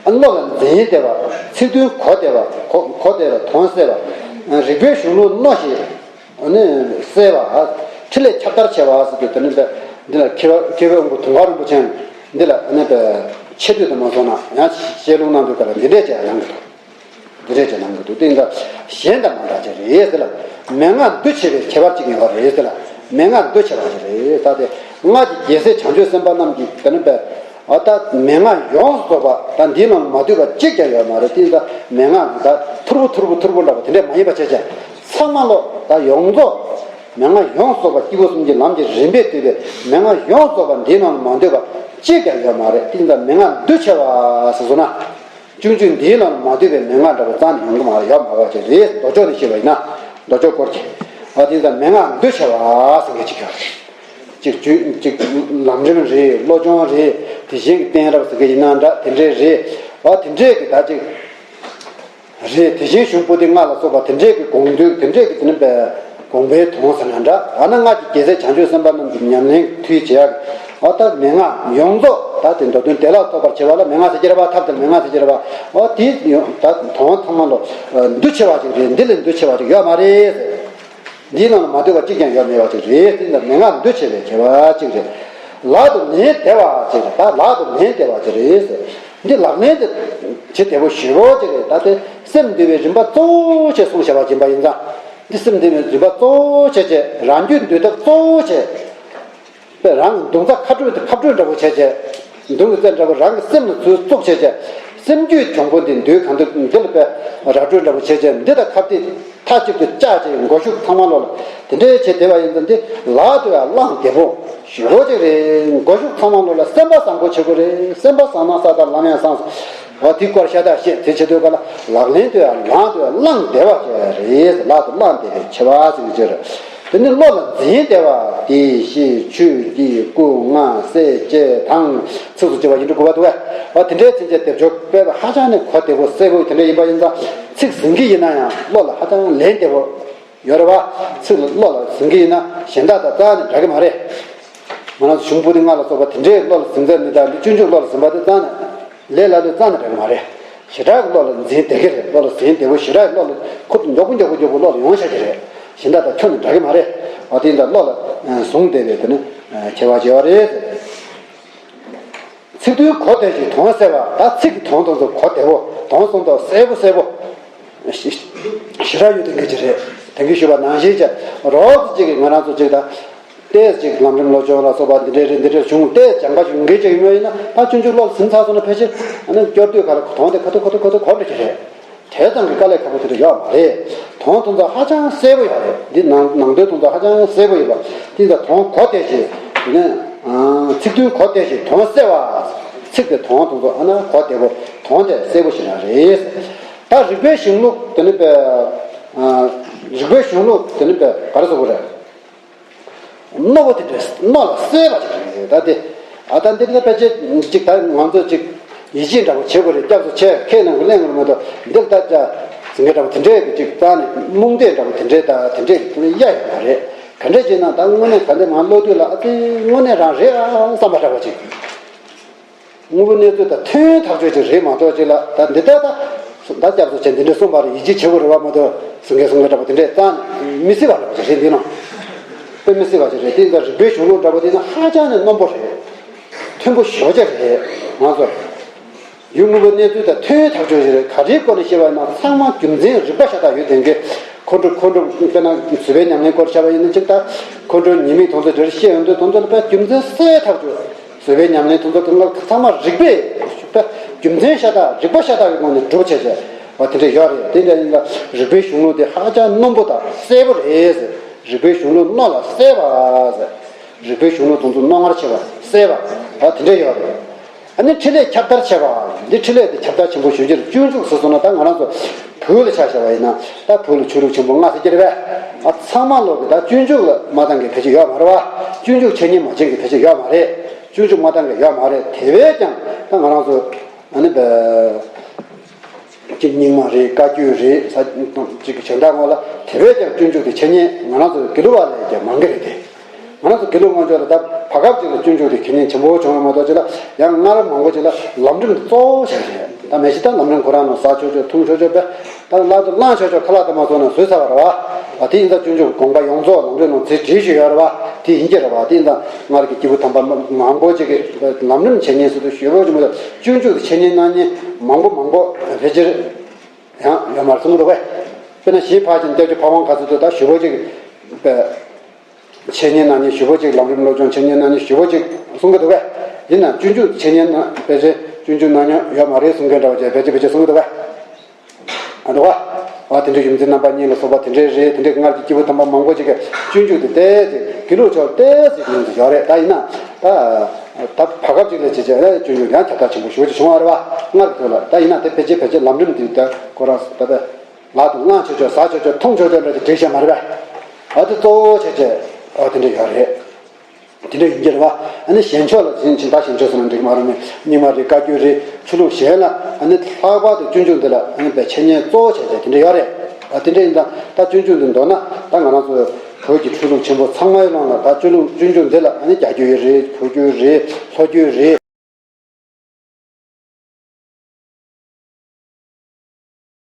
པ། བློ་ལ་འཛིན་འདེབས་པ། ཚིག་དོན་གོ་བདེ་བ། གོ་གོ་བདེ་བ་དོན་གསལ་བ། རིགས་པའི་གཞུང་ལུགས་རྣོ་ཞིང་། ཨ་ནི་གསལ་བ། ཕྲིན་ལས་ཁྱབ་བརྡལ་ཆེ་བ་ཟེར་དུས་དེ་ནི་འདི་ལ་མཁས་པ་མཁས་པའི་དབང་པོ་དུང་དཀར་རིན་པོ་ཆེ་འདི་ལ་ཨ་ནི་ཆེ་བསྟོད་དུ་མ་སོང་ན་ཡང་བཤད་ལུང་གནང་དུས་ག་ལ་འདི་འདྲས་ཅིག་གནང་གི་འདུག་འདི་འདྲས་ཅིག་གནང་གི་འདུག་དེ་ཡིན་ཙང་གཞན་དང་མ་འདྲ་ཅིག་རེད་ཟེར་ལ། མན་ངག་འདུ་བྱེད་པའི་ཁྱད་པར་ཅིག་ཡོད་པ་རེད་ཟེར་ལ། མན་ངག་འདུ་བྱེད་པ་ཅིག་རེད། ད་དེ་སྔགས་ཀྱི་རྒྱལ་སྲས་བྱང་ཆུབ་སེམས་དཔའ་རྣམས་ཀྱིས་དེ་ནི་པའི། ཨ་ད་མན་ངག་ཡོངས་སུ་རྫོགས་པ་ད་འདིའི་ནང་མ་འདུས་པ་གཅིག་ཀྱང་ཡོད་མ་རེད། དེ་ཡིན་ཙང་མན་ངག་ད་ཐུར་བུ་ཐུར་བུ་ཐུར་བུ་འདྲ་པོ་དེ་འདྲས་མ་ཡིན་པ་བྱས་བྱས་ཚང་མ་ལོ་ད་ཡོངས་རྫོགས་མན་ངག་ཡོངས་སུ་རྫོགས་པ་སྐྱེས་བུ་གསུམ་གྱི་ལམ་གྱི་རིམ་པས་བསྡུས་པའི་མན་ངག་ཡོངས་སུ་རྫོགས་པ་འདིའི་ནང་ལ་མ་འདུས་པ་ གཅིག་ཀྱང་ཡོད་མ་རེད། དེ་ཡིན་ཙང་མན་ངག་འདུ་ཆེ་བ་ཟེར་སོང་ན། སྤྱོད་འཇུག་འདིའི་ནང་ལ་མ་འདུས་པའི་མན་ངག་འདྲ་བོ་རྩ་ནས་ཡོང་གི་མ་རེད། ཡོད་མ་རེད་ཅེས་རེད། མདོ་ཕྱོགས་ནས་བཤད་པ་ཡིན་ན། མདོ་ཕྱོགས་སྐོར་གྱི། ཨ་དེ་ཡིན་ཙང་མན་ངག་འདུ་ཆེ་བ་ཟེར་མཁན་གཅིག་ཡོད་རེད། གཅིག་བཅུ་གཅིག་ལམ་རིམ་རེད། བློ་སྦྱོང་རེད། དེ་བཞིན་གྱི་གཏན་རབས་ཟེར་མཁན་ཡིན་ན་འདྲ། དེ་འདྲས་རེད། ཨ་དེ་འདྲས་ཀྱི་ད་ཅིག་རེད། དེ་བཞིན་གཞུང་པོ་ཏི་ལྔ་ལ་སོགས་པ་དེ་འདྲས་ཀྱི་དགོངས་འདུས། དེ་འདྲས་ཀྱི་དེ་ནི་པའི་དགོངས་པའི་དོན་ཟེར་ན་འདྲ། ཨ་ན་སྔགས་ཀྱི་རྒྱལ་སྲས་བྱང་ཆུབ་སེམས་དཔའ་རྣམས་ཀྱི་ཉམས་ལེན་མཐུ་ཡིས་བྱེད་ཡག་གི། ཨོ་ད་མན་ངག་ཡོངས་རྫོགས་ད་དེ་མདོ་དོན་བདེ་བླག་ཐོབ་པར་བྱེད་པ་ལ་མན་ངག་ཟེར་གྱི་རེད་པ། ཐབས་དེར་མན་ངག་ཟེར་གྱི་རེད་པ། ཨོ་དེ་ཡོང་ད་དོན་ཚང་མ་ལོ་འདུ་ཆེ་བ་ཅིག་རེད། འདི་ལས་འདུ་ཆེ་བ་ཅིག་ཡོད་མ་རེད། འདིའི་ནང་ལ་མ་འདུས་པ་གཅིག་ཀྱང་ཡོད་མེད་པ་ཅིག་རེད། དེ་ཡིན་ཙང་མན་ངག་འདུ་ཆེ་བའི་བྱེད་པ་ཅིག་རེད། ལག་ཏུ་ལེན་བདེ་བ་ཅིག་རེད། ད་ལག་ཏུ་ལེན་བདེ་བ་ཅིག་རེད་ཟེར། འདི་ལག་ལེན་དེ་བྱེད་བདེ་པོ་ཞེ་པོ་ཅིག་རེད། ད་དེ་སེམས་འདུལ་བའི་རིམ་པ་གཙོ་བོ་ཆེ་གསུངས་བཞག་པ་ཡིན་པ་ཡིན་ཙང་། འདི་སེམས་འདུལ་བའི་རིམ་པ་གཙོ་བོ་ཆེ་ཆེ། རང་རྒྱུད་འདུལ་ཐབས་གཙོ་བོ་ཆེ། པས་རང་གི་མདུང་རྩ་ཁ་སྤྲོད་དེ་ཁ་སྤྲོད་འདྲ་པོ་བྱས་བྱས། མདུང་གི་རྩེ་འདྲ་པོ་རང་གི་སེམས་ལ་ཚུར་བཙུགས་བྱས་བྱས། སེམས་རྒྱུད་གྱོང་པོ་འདི་འདུལ་གང་ཐུབ་འདི་ལ་པས་ར་སྤྲོད་འདྲ་པོ་བྱས་བྱས། འདི་དང་ཁ་གཏད་མཐའ་གཅིག་ཏུ་བཅག་བྱས། མགོ་གཞུག་ཚང་མ་ལོག་ལ་དེ་འདྲའི་བྱས་བསྡད་པ་ཡིན་ཙང་། འདི་ལག་ཏུ་ཡང་བླངས་བདེ་པོ་ཞེ་པོ་ཅིག་རེད། མགོ་གཞུག་ཚང་མ་ལོག་ལ་སེམས་པ་བཟང་པོ་བྱེད་དགོས་རེད། སེམས་པ་བཟང་ན་ས་དང་ལམ་ཡང་བཟང་། འོ་དེའི་སྐོར་ཤ་སྟག་བཤད། དེ་བྱེད་དུས་ག་ལ་ལག་ལེན་དུ་ཡང་ལག་ཏུ་ཡང་བླངས་བདེ་བ་བྱས་རེད། ལག་ཏུ་བླངས་བདེ་བའི་ཆེ་བ་ཟེར་གྱི་ཅིག་རེད། དེ་ནི་བློ་ལ་འཛིན་བདེ་བ། བདེ་གཤེགས་ཆོས་ཀྱི་སྐུ་ལྔ་སྲས་བཅས་དང་། ཚིགས་སུ་བཅད་པ་ཡིན་འགྲོ་དགོས་པ་འདུག་གས། འོ་དེ་འདྲའི་ཚིགས་བཅད་སྡེབ་སྦྱོར་སྤེལ་བ་ཧ་ཅང་ནས་གོ་བདེ་པོ་གསལ་པོ་དེ་འདྲ་ཡིན་པ་ཡིན་ཙང་། ཚིག་ཟིན་གྱི་ཡིན་ན་ཡང་བློ་ལ་ཧ་ཅང་ལེན་བདེ་པོ་ཡོད་རེད་བ། ཚིག་ལ་བློ་ལ་ཟིན་གྱི་ཡིན་ན་གཞན་དག་དང་རྩ་ནས་འདྲ་གི་མ་རེད། ང་རང་ཚོ་གཞུང་པོ་ཏི་ལྔ་ལ་སོགས་པ་དེ་འདྲའི་བློ་ལ་ཟིན་ཚར་ནི་དང་། འདི་སྤྱོད་འཇུག་བློ་ལ་ཟིན་པ་དེ་རྩ་ནས་ལས་སླ་ལོས་རྩ་ནས་འགྲིག་གི་མ་རེད། ཞེ་དྲག་གི་བློ་ལ་འཛིན་བདེ་གི་རེད། བློ་ལ་ཟིན་བདེ་པོ་ཞེ་དྲག་གི་བློ་ལ་ཁུར་མགྱོགས་པོ་མགྱོགས་པོ་མགྱོགས་པོ་བློ་ལ་ཡོང་བྱ་གི་རེད། གཞན་དག་དང་ཁྱོན་ནས་འདྲ་གི་མ་རེད། འོ་དེ་ཡིན་ཙང་བློ་ལ་ཟུང་བདེ་བའི་དེ་ནི་ཁྱད་པར་བྱེད་པ་རེད། ཚིག་དོན་གོ་བདེ་ཞིང་དོན་གསལ་བ། ད་ཚིག་གི་དོན་དེ་ཚོ་གོ་བདེ་པོ། དོན་གསུང་སྟངས་གསལ་པོ་གསལ་པོ་ཞེ་དྲག་ཡོད་དེ་འགའ་ཅིག་རེད། དེ་གི་ཞུས་པ་ནང་བཞིན་བྱས་རོབ་ཙམ་ཅིག་གིས་ང་རང་ཚོ་ཅིག་ད། ཏོག་ཙམ་ཅིག་ལམ་རིམ་བློ་སྦྱོང་ལ་སོགས་པ་འདི་འདྲའི་རེད། འདི་འདྲའི་བྱུང་། ཏོག་ཙམ་སྦྱངས་པ་ཞིག་འགའ་ཅིག་ཡོད་ཡིན་ན། ད་སྤྱོད་འཇུག་བློ་ཟིན་ཚར་སོང་ན་ཕལ་ཆེར་ཨ་ནི་སྐྱོར་དུས་ག་ལ་དོན་དེ་ཁ་ཐུག་ཁ་ཐུག་ཁ་ཐུག་གོ་འགྲོ་གི་རེད། དེ་ཙམ་གྱི་དཀའ་ལས་ཁག་པོ་དེ་འདྲ་ཡོད་མ་རེད། དོན་དེ་ཚོ་ཧ་ཅང་གསལ་པོ་ཡོད་རེད། འདི་ནང་ནང་དོན་དེ་ཚོ་ཧ་ཅང་གསལ་པོ་ཡོད་པ། དེ་ཚོ་དོན་གོ་བདེ་ཞིང་། དེ་ནས་ཚིག་དོན་གོ་བདེ་ཞིང་དོན་གསལ་བ། ཚིག་དེ་དོན་དེ་ཚོ་ཨ་ན་གོ་བདེ་པོ། དོན་དེ་གསལ་པོ་ཞིག་རང་རེད། ད་རིགས་པའི་གཞུང་ལུགས་དེ་ནི་པས། རིགས་པའི་གཞུང་ལུགས་དེ་ནི་པས་ག་རེ་ཟེར་དགོས་རེད། རྣོ་པོ་དེ་འདྲའི་རྣོ་ལ་གསལ་བ་ཅིག་རེད། ད་དེ་ཨ་ད་འདི་ལ་ཕལ་ཆེར་ཅིག་ད་ང་ཚོ་ཅིག་ཡིད་ཆེས་འདྲ་པོ་བྱེད་དགོས་རེད། སྐྱབས་སུ་མཆི། ཁས་ལེན་དགོས་ལེན་དགོས་མ་གཏོགས། འདི་ལ་ད་ཅིག་ཟིང་ངེ་འདྲ་པོ་དེ་འདྲའི་གི་ཅིག་རྩ་ནས་རྨོངས་དད་འདྲ་པོ་དེ་འདྲའི་ད་དེ་འདྲའི་གི་དེ་ནི་གཡའ་ཡོད་མ་རེད། ག་འདྲ་བྱས་ན་ད་དངོས་གནས་ད་འདི་ང་བློ་དུས་ལ་ཨ་ཙི་དངོས་གནས་རང་རེད་ཨ་བསམ་པ་འདྲ་པོ་ཅིག་དངོས་པོའི་གནས་ཚུལ་དང་མཐུན་ཐག་ཆོད་ཅིག་རེད་མ་གཏོགས། ཅིག་ལ་ད་འདི་ལྟར་ད་ད་སྐྱབས་སུ་མཆི། འདི་འདྲ་གསུངས་པ་རེད། ཡིད་ཆེས་བྱེད་དགོས་རེད་པ་མ་གཏོགས། ཟིང་ངེ་ཟིང་ངེ་འདྲ་པོ་དེ་འདྲས་རྩ་ནས་མི་སྲིད་པ་འདྲ་པོ་ཅིག་རེད། འདི་ནང་དཔེ་མི་སྲིད་པ་ཅིག་རེད། དེ་ཡིན་ཙང་རིགས་པའི་གཞུང་ལུགས་འདྲ་པོ་དེ་ནི་ཧ་ཅང་ནས་རྣོན་པོ་རེད། མཐོན་པོ་ཞེ་པོ་ཅིག་རེད། ང་ཚོ་ཡུལ་དངོས་པོའི་གནས་ཚུལ་དང་མཐུན་ཐག་ཆོད་ཅིག་རེད། ག་རེའི་སྐོར་ནས་བཤད་པ་ཡིན་ན་ཚང་མ་རྒྱུ་མཚན་རིགས་པ་ཤ་སྟག་ཡོད་དེ་འགའི། ཁོང་ཁྲོ་ཁོང་ཁྲོ་དཔེར་ན་བཟོད་པའི་ཉམས་ལེན་སྐོར་བཤད་པ་ཡིན་ན་ཅིག་ད་ཁོང་ཁྲོའི་ཉེས་དམིགས་དེ་ཚོ་འདིར་བཤད་ཡོང་དུས་དེ་ཚོ་ལ་དཔེ་རྒྱུ་མཚན་གསལ་ཐག་ཆོད། བཟོད་པའི་ཉམས་ལེན་དེ་ཚོ་དེ་ཚང་མ་རིགས་པས་རྒྱུ་མཚན་ཤ་སྟག་རིགས་པ་ཤ་སྟག་གི་ངོས་ནས་སྒྲུབ་བྱས་བྱས་པ་དེ་འདྲ་ཡོད་རེད། དེ་འདྲ་ཡིན་ལ་རིགས་པའི་གཞུང་ལུགས་དེ་ཧ་ཅང་རྣོན་པོ་དང་གསལ་པོ་རེད། རིགས་པའི་གཞུང་ལུགས་རྣོ་ལ་གསལ་བ། རིགས་པའི་གཞུང་ལུགས་དེ་ཚོ་རྣོ་ངར་ཆེ་བ་གསལ་བ་དེ་འདྲ་ཡོད་རེད། ཨ་ནི་འཕྲིན་ལས་ཁྱབ་བརྡལ་ཆེ་བ། འདི་འཕྲིན་ལས་དེ་ཁྱབ་བརྡལ་ཆེན་པོ་ཞུ་རྒྱུར་སྤྱོད་འཇུག་ཟེར་སོང་ན། ད་ང་རང་ཚོ་བོད་ལ་ཆ་བཞག་པ་ཡིན་ན་ད་བོད་ལ་ཆོས་ལུགས་ཆེན་པོ་ལྔ་ཟེར་གྱི་རེད་པས། ཨ་ཚང་མ་ལོག་གི་ད་སྤྱོད་འཇུག་ལ་མ་བཏང་མཁན་ཕལ་ཆེར་ཡོད་མ་རེད་པ། སྤྱོད་འཇུག་འཆད་ཉན་མ་བྱེད་མཁན་ཕལ་ཆེར་ཡོད་མ་རེད། སྤྱོད་འཇུག་མ་བཏང་མཁན་ཡོད་མ་རེད། དེ་བས་ཀྱང་ད་ང་རང་ཚོ་ཨ་ནི་བ་ཅིག་རྙིང་མ་རེད། བཀའ་བརྒྱུད་རེད། ས་ཅིག་གི་བྱེ་བྲག་ངོས་ལ་དེ་བས་ཀྱང་སྤྱོད་འཇུག་དེ་འཆད་ཉན་ང་རང་ཚོ་དགེ་ལུགས་པ་ལས་ཀྱང་མང་གི་རེད་དེ། ང་རང་ཚོ་དགེ་ལུགས་དངོས་ཆོས་ལ་ད་བར་སྐབས་ཅིག་ལ་སྤྱོད་འཇུག་དེ་གལ་གནད་ཆེན་པོ་བྱུང་ཡོད་མ་གཏོགས། ཅིག་ལ་ཡང་སྔར་མང་པོ་ཅིག་ལ་ལམ་རིམ་དེ་གཙོ་བོ་བྱས་རེད། ད་མེད་ཅིག་ད་ལམ་རིམ་ཁོ་རང་ནང་ཟ་ཆོག་ཆོག་འཐུང་ཆོག་ཆོག་པས། ད་ལག་ཏུ་བླངས་ཆོག་ཆོག་ཁ་ལག་ད་མ་སོང་ན་ཟོས་ཚར་བ་རེད་པ། ཨ་དེ་ཡིན་ཙང་སྤྱོད་འཇུག་དགོངས་པ་ཡོངས་རྫོགས་ལམ་རིམ་ནང་ཚིག་བྲིས་བཞིན་ཡོད་རེད་པ། དེ་ཡིན་གྱི་རེད་པ། དེ་ཡིན་ཙང་སྔར་གྱི་སྐྱེས་བུ་དམ་པ་མང་པོ་ཅིག་གིས་ལམ་རིམ་འཆད་ཉན་ཟེར་དུས་ཞེ་པོ་ཅིག་མ་གཏོགས། སྤྱོད་འཇུག་དེ་འཆད་ཉན་གནང་མཁན་མང་པོ་མང་པོ་ཕལ་ཆེར་ཡང་ཡོད་མ་རེད་གསུང་གི་འདུག་པས། དཔེར་ན་གཞན་ཕར་ཕྱིན་སྐྱབས་རྗེ་ཕ་བོང་ཁ་ཟེར་དུས་ད་ཞེ་པོ་ཅིག་པས། འཆད་ཉན་གནང་མཁན་ཞེ་པོ་ཅིག་ལམ་རིམ་བློ་སྦྱོང་འཆད་ཉན་གནང་མཁན་ཞེ་པོ་ཅིག་གསུང་གི་འདུག་གས། ཡིན་ནའང་སྤྱོད་འཇུག་འཆད་ཉན་གནང་ཕལ་ཆེར་སྤྱོད་འཇུག་གནང་མྱོང་ཡོད་མ་རེད་གསུང་མཁན་འདྲ་བ་ཅིག་ཕལ་ཆེར་ཕལ་ཆེར་གསུང་གི་འདུག་གས། ཨ་འདུག་ག། ཨ་དེ་འདྲའི་ཡུམ་ཆེན་རྣམ་པ་གཉིས་ལ་སོགས་པ་དེ་འདྲའི་རེད། དེ་འདྲའི་སྔར་གྱི་སྐྱེས་བུ་དམ་པ་མང་པོ་ཅིག་གིས་སྤྱོད་འཇུག་དེ་ཏོག་ཙམ་དགེ་ལུགས་ཕྱོགས་ཏོག་ཙམ་ཡོང་གི་ཡོད་རེད། ད་ཡིན་ན་ད། ད་བར་སྐབས་ཅིག་ལ་བྱས་བྱས་ཨ་སྤྱོད་འཇུག་ཡང་ཁྱབ་བདག་ཆེན་པོ་ཞེ་པོ་ཅིག་བྱུང་བ་རེད་བ། སྔར་གྱི་དུས་ལ། ད་ཡིན་ན་དེ་ཕལ་ཆེར་ཕལ་ཆེར་ལམ་རིམ་འདི་ད་ཁོ་རང་ད་ལྟ་ལག་ཏུ་བླངས་ཆོག་ཆོག་ཟ་ཆོག་ཆོག་འཐུང་ཆོག་ཆོག་ལ་བསྒྲིགས་བྱས་མ་རེད་པས། ཨ་དེ་གཙོ་བོ་བྱས་བྱས་ཨ་དེ་འདྲ་ཡོད་རེད། དེ་འདྲ་ཡིན་གྱི་རེད་བ། ཨ་ནི་གཞན་ཕྱོགས་ལ་ཕྱིན་ཕྱིན། ད་གཞན་ཕྱོགས་ཟེར་ན་འགྲིག་མ་རུང་ནི་རྙིང་མ་རེད། བཀའ་བརྒྱུད་རེད། ཆོས་ལུགས་གཞན་ལ་ཨ་ནི་ལྷག་པར་དུ་སྤྱོད་འཇུག་འདི་ལ་ཨ་ནི་དཔེ་འཆད་ཉན་གཙོ་བོ་བྱས་བྱས་དེ་འདྲ་ཡོད་རེད། ཨ་དེ་འདྲ་ཡིན་ཙང་ད་སྤྱོད་འཇུག་འདི་མདོར་ན་ད་ང་རང་ཚོ་བོད་ཀྱི་ཆོས་ལུགས་ཆེན་པོ་ཚང་མའི་ནང་ལ་ད་སྤྱོད་ལུགས་སྤྱོད་འཇུག་འདི་ལ་ཨ་ནི་རྒྱ་བརྒྱུད་རེད། གོས་བརྒྱུད་རེད། ལྷོ་བརྒྱུད་རེད།